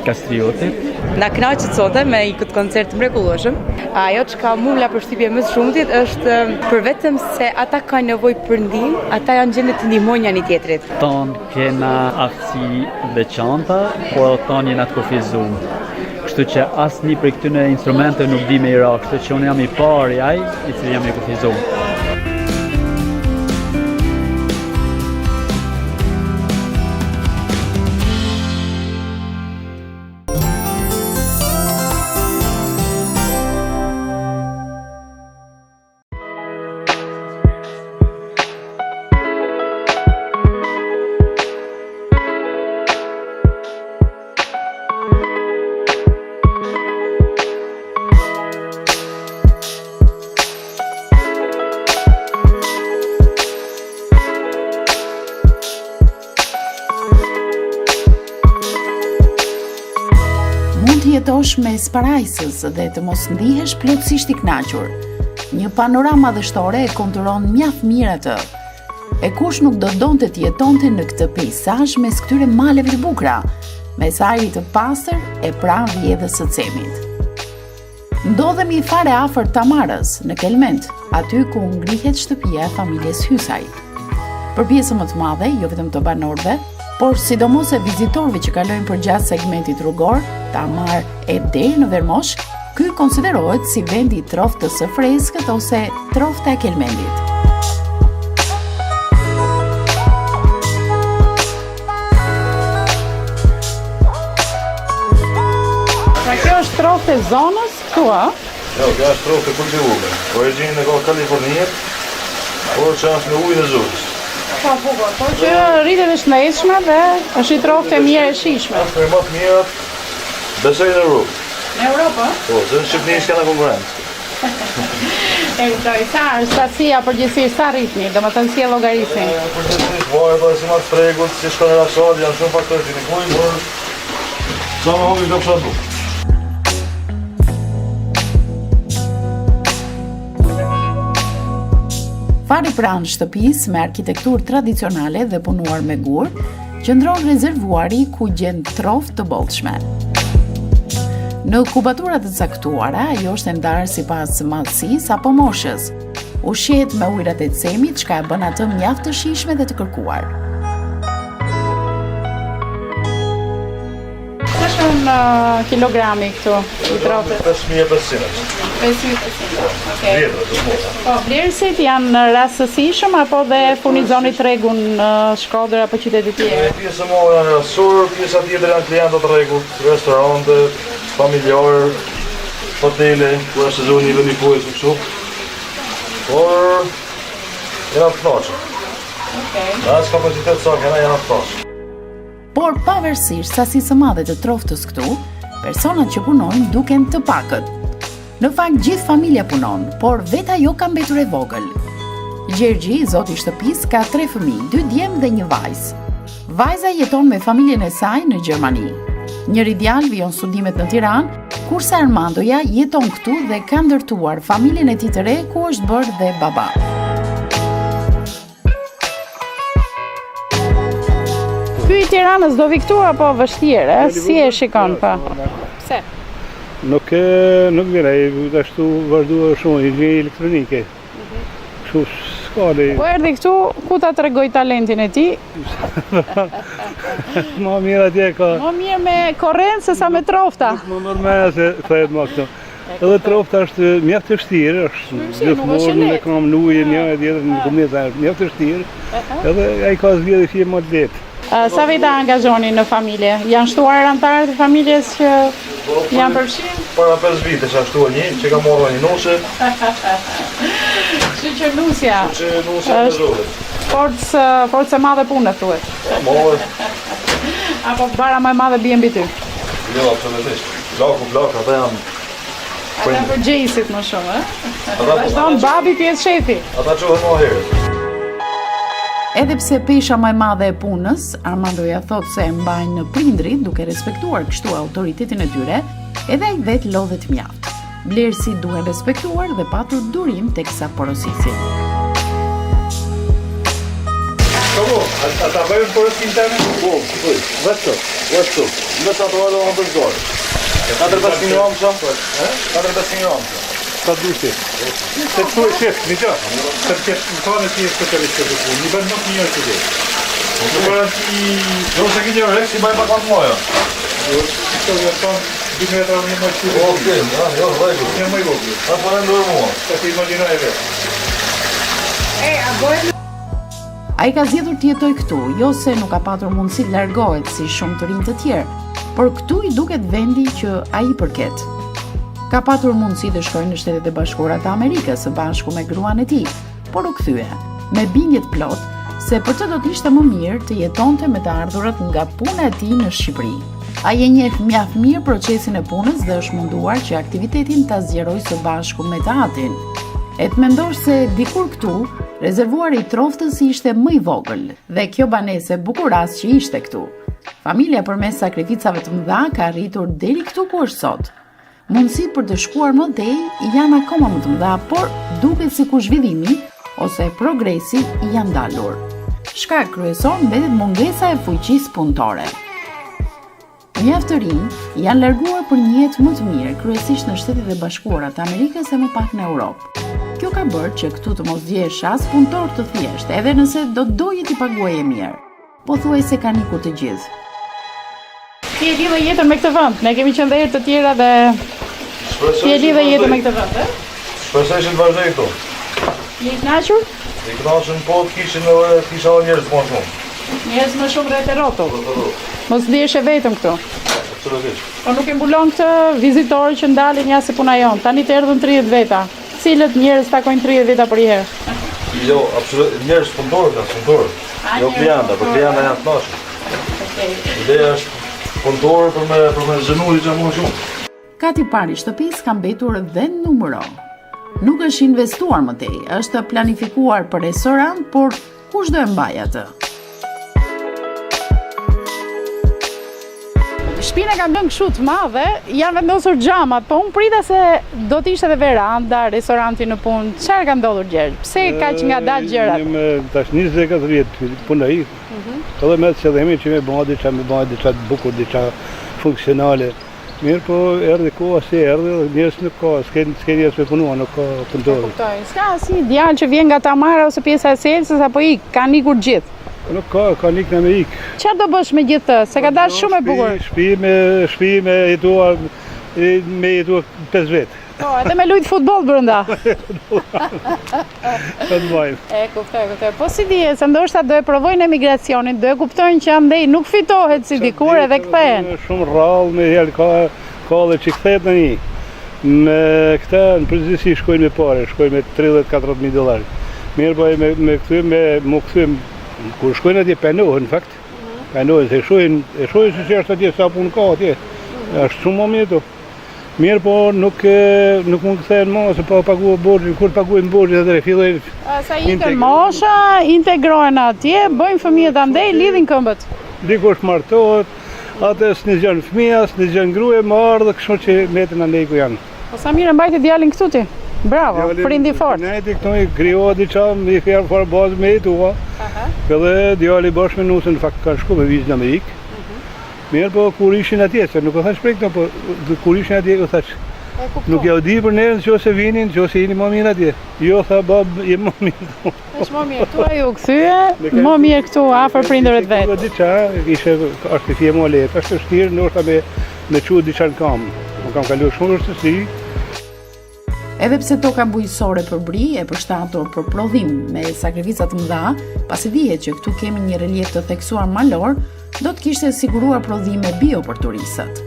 Kastriotit. Na kënaqët sonte me këtë koncert të mrekullueshëm. Ajo çka mu më la përshtypje më së shumtit është për vetëm se ata kanë nevojë për ndihmë, ata janë gjendje të ndihmojnë njëri tjetrit. Tonë kena aftësi veçanta, por edhe tonë jena të kufizum. Kështu që asnjë prej këtyne instrumenteve nuk di me i ra, kështu që unë jam i pari ai i cili jam i kufizum. Mund të jetosh mes parajsës dhe të mos ndihesh plotësisht i kënaqur. Një panoramë madhështore e konturon mjaft mirë atë. E kush nuk do donte të jetonte në këtë peisazh mes këtyre maleve të bukura, mes ajrit të pastër e pranë rrjedhës së Cemit. Ndodhemi fare afër Tamarës, në Kelmend, aty ku ngrihet shtëpia e familjes Hysaj. Për pjesën më të madhe, jo vetëm të banorëve, por sidomos e vizitorëve që kalojnë përgjatë segmentit rrugor, Tamarë e deri në Vermosh, ky konsiderohet si vendi i troftës së freskët ose trofta e Kelmendit. Pra kjo është troftë e zonës këtu, a? Jo, kjo është troftë e kultivume. Origjinën e ka Kalifornia, por që është në ujin e zonës. Po, bukur, po që rritet e shëndetshme dhe është një troftë e mirë e shijshme. Është me më të mirat, besoj në Europë. Në Europë, Po, se në Shqipëni s'ka konkurrencë. E kuptoj, sa është sasia përgjithësisht, sa rritni, domethënë si e llogarisni? Përgjithësisht varet edhe simas tregut, si shkon rastali, janë shumë faktorë që ndikojnë, por sa më hobi do të bukë. Fare pranë shtëpisë me arkitekturë tradicionale dhe punuar me gur, qëndron rezervuari ku gjen troftë të bollshme. Në kubatura të caktuara, ajo është e ndarë sipas madhësisë apo moshës. Ushqehet me ujërat e Cemit, çka e bën atë mjaft të shijshme dhe të kërkuar. Sa shkon uh, kilogrami këtu i troftës? 5500. 5500. Okej. Vjetra, të mos. Po, blerësit janë të rastësishëm apo dhe furnizoni tregun në Shkodër apo qytete të tjera? Pjesë e madhe janë rastësorë, pjesa tjetër janë klientët e rregullt, restorante. Familjar, hotele, kur është sezoni i vendit e kështu. Por jena të kënaqur. Okej. Na as kapacitet sa kena jena të kënaqur. Por pavarësisht sasisë së madhe të troftës këtu, personat që punojnë duken të pakët. Në fakt gjithë familja punon, por vetë ajo ka mbetur e vogël. Gjergji, zoti i shtëpisë, ka tre fëmijë, dy djem dhe një vajzë. Vajza jeton me familjen e saj në Gjermani. Njëri djalë vijon studimet në Tiranë, kurse Armandoja jeton këtu dhe ka ndërtuar familjen e tij të re ku është bërë dhe baba. Ky i Tiranës do vi këtu apo vështirë, e? Si e shikon pa? Pse? Nuk e nuk vjen ai ashtu vazhduar shumë inxhinieri elektronike. Kështu s'ka le. Po erdhi këtu, ku ta tregoj talentin e tij? Ma mirë atje ka. Më mirë me korrent se sa me trofta. Nuk më merr mendja se kthehet më këtu. Edhe trofta është mjaft e vështirë, është gjithmonë me këmbë në ujë një e tjetër në kumeza është mjaft e vështirë. Edhe ai ka zgjedhje që më të lehtë. Sa veta angazhoni në familje? Janë shtuar anëtarët e familjes që po, janë përfshirë? Para 5 vitesh është shtuar një që ka marrë një nuse. Kështu që nusja. Kështu që nusja angazhohet. Forcë forcë e madhe pune thuhet. Po, madhe. Apo barra më e madhe bie mbi ty. Jo, absolutisht. Plaku, plak, ata janë Ata janë përgjegjësit më shumë, ë? Vazhdon babi të jetë shefi. Ata çohen më herët. Edhe pse pesha më e madhe e punës, Armandoja thotë se e mbajnë prindrit duke respektuar kështu autoritetin e tyre, edhe ai vetë lodhet mjaft. Blerësit duhen respektuar dhe patur durim teksa porosisin. Po, a ta bëjmë porosinë tani? Po, po. Vetë, vetë. Vetë ato edhe unë të zgorë. 4-5 kg sa? 4-5 kg. Sa dushi. Se të thuaj shef, një gjë. Se të kesh më thonë ti je specialist për këtë punë. Një bën më të mirë se ti. Nuk garanti, jo se ke një oreks i bëj pak më të mëdha. Jo, këto janë tonë 2 metra një më shumë. Po, okay, ja, jo, rregull. Një më i vogël. A po ndoj mua. Sa ti imagjinoj vetë. E, a bëjmë Ai ka zgjedhur të jetojë këtu, jo se nuk ka patur mundësi të largohet si shumë të rinj të tjerë, por këtu i duket vendi që ai i përket. Ka patur mundësi të shkojë në Shtetet e Bashkuara të Amerikës së bashku me gruan e tij, por u kthye me bindje të plotë se për të do të ishte më mirë të jetonte me të ardhurat nga puna e tij në Shqipëri. Ai e njeh mjaft mirë procesin e punës dhe është munduar që aktivitetin ta zgjerojë së bashku me të atin. E të mendosh se dikur këtu, rezervuari i troftës ishte më i vogël dhe kjo banesë e bukur as që ishte këtu. Familja përmes sakrificave të mëdha ka arritur deri këtu ku është sot. Mundësitë për të shkuar më tej janë akoma më të mëdha, por duket sikur zhvillimi ose progresi janë ndalur. Shkak kryesor mbetet mungesa e fuqisë punëtore. Mjaft të rinj janë larguar për një jetë më të mirë, kryesisht në Shtetet e Bashkuara të Amerikës e më pak në Europë. Kjo ka bërë që këtu të mos gjesh as punëtor të thjeshtë, edhe nëse do të doje t'i paguaje mirë. Pothuajse kanë ikur të gjithë. Ti e lidhe jetën me këtë vend. Ne kemi qenë dhe herë të tjera dhe ti e lidhe jetën me këtë vend, ë? Shpresoj që të vazhdoj këtu. Je i kënaqur? I kënaqur po të kishin edhe të kisha edhe njerëz më shumë. Njerëz më shumë rreth e rrotull. Po, po, po. Mos ndihesh e vetëm këtu. Absolutisht. Po nuk e mbulon këtë vizitorë që ndalin ja si puna jonë. Tani të erdhën 30 veta. Cilët njerëz takojnë 30 veta përnjëherë? Jo, absolutisht njerëz punëtorë, janë punëtorë. Jo klienta, për klienta janë të kënaqur. Okej. Ideja është punëtorë për me për me zënu diçka më shumë. Kati i parë i shtëpisë ka mbetur dhe numëro. Nuk është investuar më tej, është planifikuar për restorant, por kush do e mbajë atë? Shpinë e kam lënë kështu të madhe, janë vendosur xhamat, po unë prita se do të ishte edhe veranda, restoranti në punë. Çfarë ka ndodhur Gjergj? Pse kaq ngadalë gjërat? Jam tash 24 vjet punoj. Mhm. Edhe me qëllimin që me bë diçka, me bë diçka të bukur, diçka funksionale. Mirë, po erdhi koha si erdhi dhe njerëz nuk ka, s'ke s'ke njerëz me punua, nuk ka punëtorë. Kuptoj. S'ka asnjë djalë që vjen nga Tamara ose pjesa e Selcës apo ik, kanë ikur gjithë. Nuk ka, ka ik në me ik. Çfarë do bësh me gjithë të? Se ka dalë shumë e bukur. Shpi me shpi me jetuar me jetuar 5 vetë. Po, edhe me lujt futboll brenda. Të të E kuptoj, kuptoj. Po si dihet, se ndoshta do e provojnë emigracionin, do e kuptojnë që andej nuk fitohet si dikur edhe kthehen. Shumë rrallë me herë ka. Ka dhe që kthehet në një. Me këta në përgjithësi shkojnë me pare, shkojnë me 30-40 mijë dollar. Mirë po me me kthy me mu kthy kur shkojnë atje penohen në fakt. Penohen se shohin, e shohin se si është atje sa punë ka atje. Është shumë më mirë tu. Mirë po nuk nuk mund kthehen më se pa paguar borxhin, kur paguajnë borxhin atëherë fillojnë. Sa ikën mosha, integrohen atje, bëjnë fëmijët andej, lidhin këmbët. Dikush martohet, atë s'nigjon fëmija, s'nigjon gruaja, më ardhë, kështu që mbeten andej ku janë. Po sa mirë e mbajte djalin këtu ti. Bravo, prind i fortë. Ne ti këtu i krijova diçka, me i farë bazë me jetua. Edhe djali bashkë me nusën në fakt kanë shku me vizë në Amerikë. Mhm. Mirë po kur ishin atje, se nuk u thash prej këto, po kur ishin atje u thash. Nuk ja u di për nerën nëse vinin, nëse jeni më mirë atje. Jo tha bab, je më mirë. Është më mirë këtu ai u kthye, më mirë këtu afër prindërve të vet. Diçka, ishte është fije më lehtë, është vështirë ndoshta me me çu diçka në kam. Unë kam kaluar shumë vështirësi. Edhe pse toka bujqësore përbri e përshtatur për prodhim me sakrifica të mëdha, pasi dihet që këtu kemi një reliev të theksuar malor, do të kishte siguruar prodhime bio për turistët.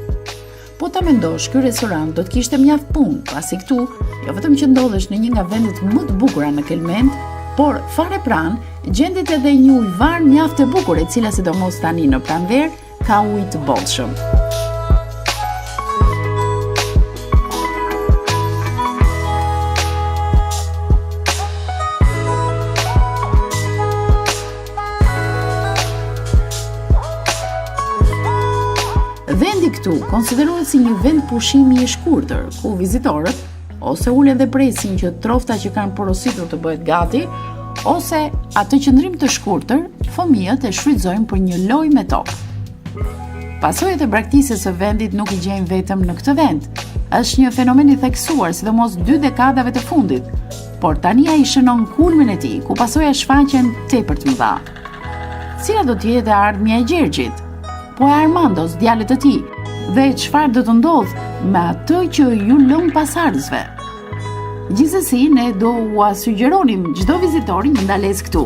Po ta mendosh, ky restorant do të kishte mjaft punë, pasi këtu, jo vetëm që ndodhesh në një nga vendet më të bukura në Kelmend, por fare pranë gjendet edhe një ujëvarë mjaft e bukur, e cila sidomos tani në pranverë ka ujë të bollshëm. Vendi këtu konsiderohet si një vend pushimi i shkurtër, ku vizitorët ose ulen dhe presin që trofta që kanë porositur të bëhet gati, ose atë qëndrim të shkurtër, fëmijët e shfrytëzojnë për një lojë me top. Pasojat e braktisjes së vendit nuk i gjejmë vetëm në këtë vend. Është një fenomen i theksuar, sidomos dy dekadave të fundit, por tani ai shënon kulmin e tij, ku pasojat shfaqen tepër të mëdha. Cila do të jetë e ardhmja e Gjergjit? Po e Armandos, djalit të tij, dhe çfarë do të ndodhë me atë që ju lëmë pasardhësve? Gjithsesi, ne do ua sugjeronim çdo vizitori një ndalesë këtu.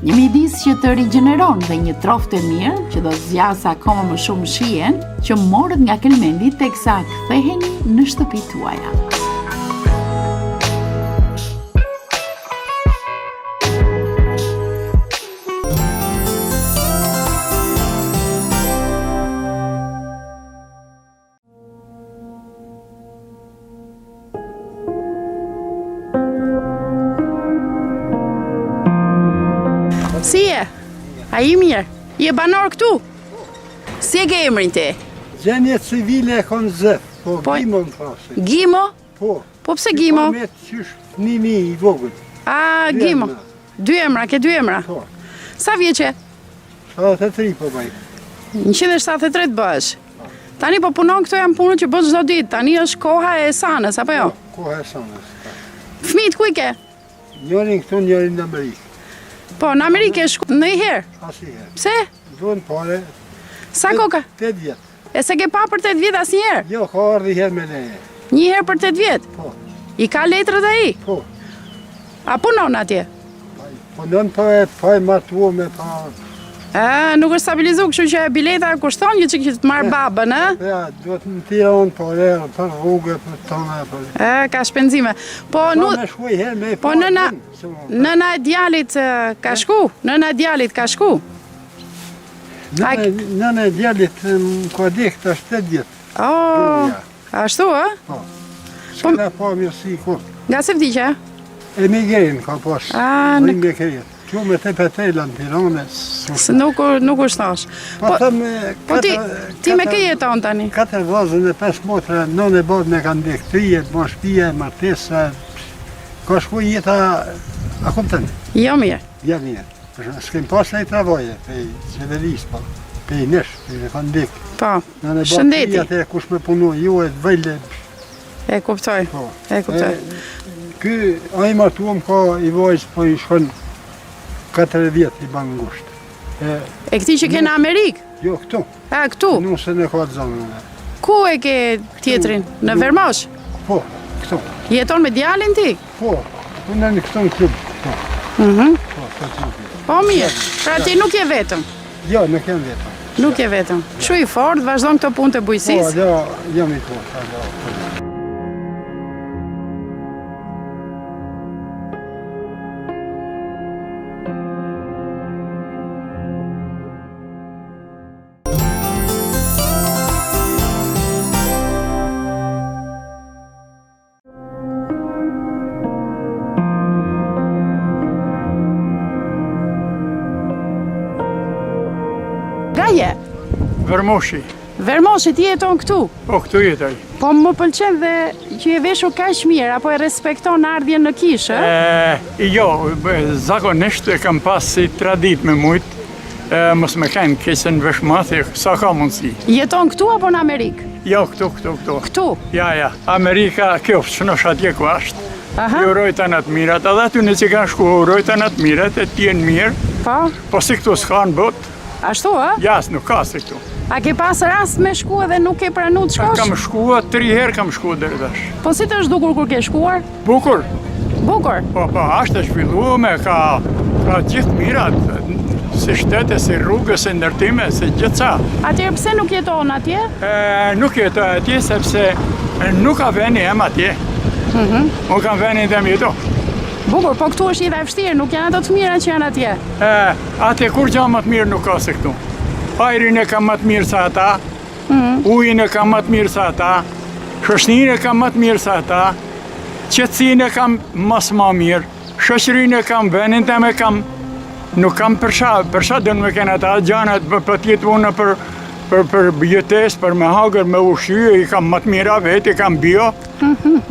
Një mjedis që të rigjeneron dhe një troftë e mirë që do zgjasë akoma më shumë shijen që morët nga Kelmendi teksa ktheheni në shtëpitë tuaja. Si je? A je mirë? Je banor këtu? Si e ke emrin ti? Gjendje civile e kom Zef, po, po Gimo më thrasin. Gimo? Po. Po pse Gimo? Po me qysh fnimi i vogël. A, Gimo. Dy emra, ke dy emra? Po. Sa vjeç je? 73 po bëj. 173 të bëhesh. Tani po punon, këto janë punët që bën çdo ditë. Tani është koha e sanës, apo jo? Po, koha e sanës. Po. Fëmijët ku i ke? Njërin këtu, njërin në Amerikë. Po, në Amerikë e shku ndonjëherë? Asnjëherë. Pse? Duhen pare. Sa kohë ka? 8 vjet. E s'e ke pa për 8 vjet asnjëherë? Jo, ka ardhë një herë me leje. Një herë për 8 vjet? Po. I ka letrat ai? Po. A punon atje? Punon po e pa e martu me pa... A, nuk është stabilizu, kështu që bileta kushton një çikë që të marrë babën, a? Ja, duhet në Tiranë, po e, për rrugë, për tona, për... E, ka shpenzime. Po, nu... Me shku i herë me Po, nëna, nëna e djalit ka shku, nëna e djalit ka shku. Nëna e djalit më ka dek tash 8 vjet. Oh, ashtu, a? Po. S'ka po, pa mirësi kur. Nga se vdiq, a? E migrenë ka pas. A, në... Migrenë. Kjo me te petela në Tiranë. Se nuk, nuk është thash. Po, po, them, po ti, ti me kë jeton tani? Katër vllazën e pesë motra, nënë e babë me kanë dek, tri jetë, ma shpia, martesa, ka shku jeta, a kupton? Jo mirë. Jo mirë. S'kem pas një travaje, pej qeverisë, po, pej nesh, pej me kanë dek. Po, shëndeti. Atë kush me punu, ju e të vëjle. E kuptoj, po. e kuptoj. Ky, ai martuam ka i vajzë, po i shkon 4 vjet i ban n'gusht. E, e këti që ke në Amerikë? Jo, këtu. A, këtu? Nusën e ka të zonën. Ku e ke tjetrin? Në Vermosh? Po, këtu. Jeton me djalin ti? Po, punon këtu në klub. Po. Mhm. Po, po, po. Po mirë, pra ti nuk je vetëm? Jo, nuk jam vetëm. Nuk je vetëm. Kështu i fortë, vazhdon këto punë të bujqësisë? Po, jo, jam i fortë. Po. Nga je? Vermoshi. Vermoshi, ti jeton këtu? Po, këtu jetoj. Po më pëlqen dhe që je veshur kaq mirë, apo e respekton ardhjen në kishë, ë? E, jo, zakonisht e kam pas si traditë me mujt, e, mos me kenë keq në veshmbathje, sa ka mundësi. Jeton këtu apo në Amerikë? Jo, këtu, këtu, këtu. Këtu? Ja, ja. Amerika, kjo, shnosh atje ku është. Aha. I uroj të të mirat, edhe aty në që kanë shku, uroj të të mirat, e të jenë mirë. Po? Po si këtu s'ka në botë. Ashtu, a? Ja, nuk ka si këtu. A ke pas rast me shku edhe nuk ke pranu të shkosh? Kam shkua, tri herë kam shku deri tash. Po si të është dukur kur ke shkuar? Bukur. Bukur? Po, po, është e zhvillume, ka, ka gjithë mirat, si shtete, si rrugë, si ndërtime, si gjithçka. Atëherë pse nuk jeton atje? E, nuk jetoj atje, sepse nuk a veni jem atje. Mm -hmm. Unë kam venin tem jetu. Bukur, po këtu është jeta e vështirë, nuk janë ato të mira që janë atje. E, atje kurgja më të mirë nuk ka se këtu. Ajrin e kam më të mirë se ata, mm -hmm. ujin e kam më të mirë se ata, shoqninë e kam më të mirë se ata, qetësinë e kam mas ma mirë, shoqërinë e kam, venin tem e kam, nuk kam për çka, për çka don me kenë ata, gjanat për, për t'jetë unë për, për, për jetesë, për me hangër, me ushqy, i kam më të mira vetë, i kam bio,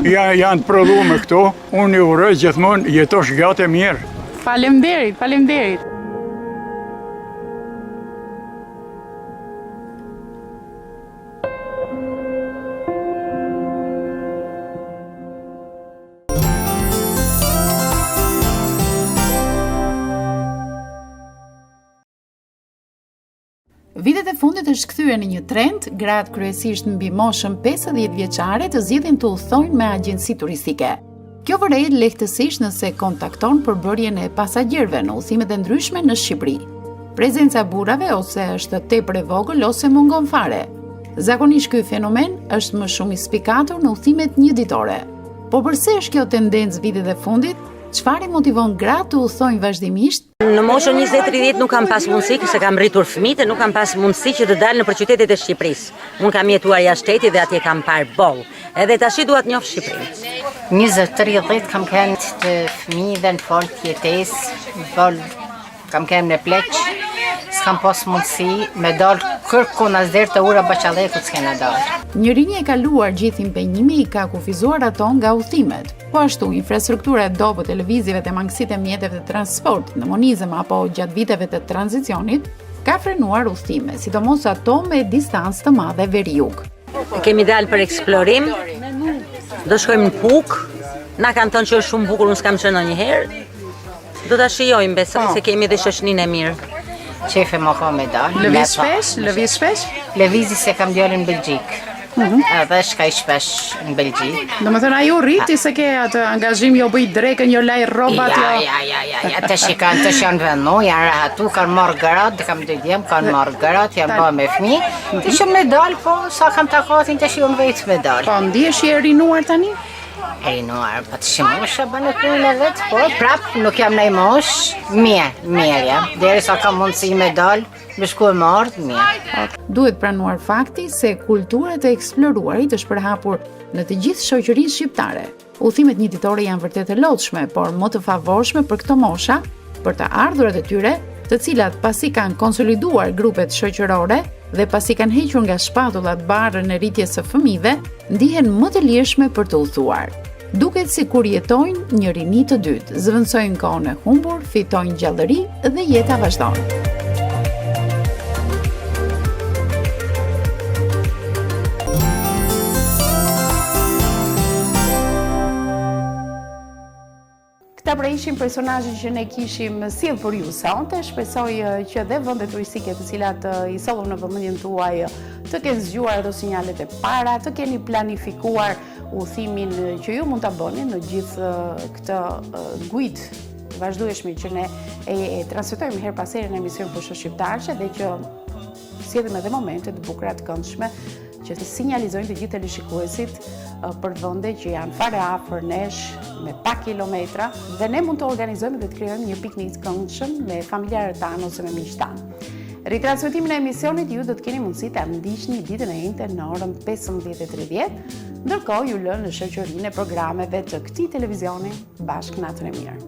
ja, janë të prodhume këtu. Unë ju uroj gjithmonë jetosh gjatë e mirë. Faleminderit, faleminderit. Vitet e fundit është kthyer në një trend, gratë kryesisht mbi moshën 50 vjeçare të zgjedhin të udhëtojnë me agjenci turistike. Kjo vërehet lehtësisht nëse kontakton përbërjen e pasagjerëve në udhëtimet e ndryshme në Shqipëri. Prezenca e burrave ose është tepër e vogël ose mungon fare. Zakonisht ky fenomen është më shumë i spikatur në udhëtimet njëditore. Po përse është kjo tendencë vitet e fundit? Çfarë i motivon gratë të udhëtojnë vazhdimisht? Në moshën 20-30 nuk kam pas mundësi, se kam rritur fëmijët e nuk kam pas mundësi që të dal nëpër qytetet e Shqipërisë. Unë kam jetuar jashtë shtetit dhe atje kam parë boll. Edhe tashi dua të njoh Shqipërinë. 20-30 kam qenë të fëmijë dhe në fol të jetesë, boll kam qenë me pleq, s'kam pas mundësi me dal kërkun as deri te ura Bahçallëkut s'kena dal. Një rini e kaluar gjithë impenjimi i ka kufizuar ato nga udhëtimet. Po ashtu, infrastruktura e dobët e lëvizjeve dhe mangësitë e mjeteve të transportit në monizëm apo gjatë viteve të tranzicionit ka frenuar udhëtime, sidomos ato me distancë të madhe veri-jug. Kemi dalë për eksplorim, do shkojmë në Pukë, na kanë thënë që është shumë bukur, unë s'kam qenë ndonjëherë. Do ta shijojmë, besoj po. se kemi dhe shoqëninë e mirë. Qefe më ka me dalë. Lëviz shpesh, lëviz shpesh? Lëvizi se kam djalin në Belgjikë. Mm -hmm. Edhe shkaj shpesh në Belgjikë. Domethënë ai u rriti se ke atë angazhim jo bëj drekën, jo laj rrobat, ja, jo. Ja, ja, ja, ja, tash i kanë tash janë vënu, janë rahatu, kanë marrë gratë, kam dy djem, kanë marrë gratë, janë bërë me fëmijë. Mm -hmm. Tash me dal, po sa kam takatin tash unë vetë me dal. Po ndihesh e rinuar tani? E rinuar, po tashi mosha bën punën e vet, po prap nuk jam në moshë, mirë, mirë jam. Derisa kam mundësi me dal, me shku e me ardhë, mirë. Duhet pranuar fakti se kultura e të eksploruarit është përhapur në të gjithë shoqërinë shqiptare. Udhëtimet njëditore janë vërtet të lodhshme, por më të favorshme për këto mosha, për të ardhurat e tyre, të cilat pasi kanë konsoliduar grupet shoqërore dhe pasi kanë hequr nga shpatullat barrën e rritjes së fëmijëve, ndihen më të lirshme për të udhëtuar. Duket sikur jetojnë një rini të dytë, zëvendësojnë kohën e humbur, fitojnë gjallëri dhe jeta vazhdon. Këta pra ishin personazhet që ne kishim sjellë për ju sonte. Shpresoj që dhe vendet turistike të cilat i sollëm në vëmendjen tuaj të kenë zgjuar ato sinjalet e para, të keni planifikuar udhëtimin që ju mund ta bëni në gjithë këtë guidë të vazhdueshme që ne e, e transmetojmë herë pas here në emision Pusho Shqiptarçe dhe që. Sjellim edhe momente të bukura të këndshme që sinjalizojnë të gjithë teleshikuesit për vende që janë fare afër nesh me pak kilometra dhe ne mund të organizojmë dhe të krijojmë një piknik të këndshëm me familjarët tanë ose me miqtë tanë. Ritransmetimin e emisionit ju do të keni mundësi ta ndiqni ditën e enjte në orën 15:30. Ndërkohë ju lë në shoqërinë e programeve të këtij televizioni bashkë natën e mirë.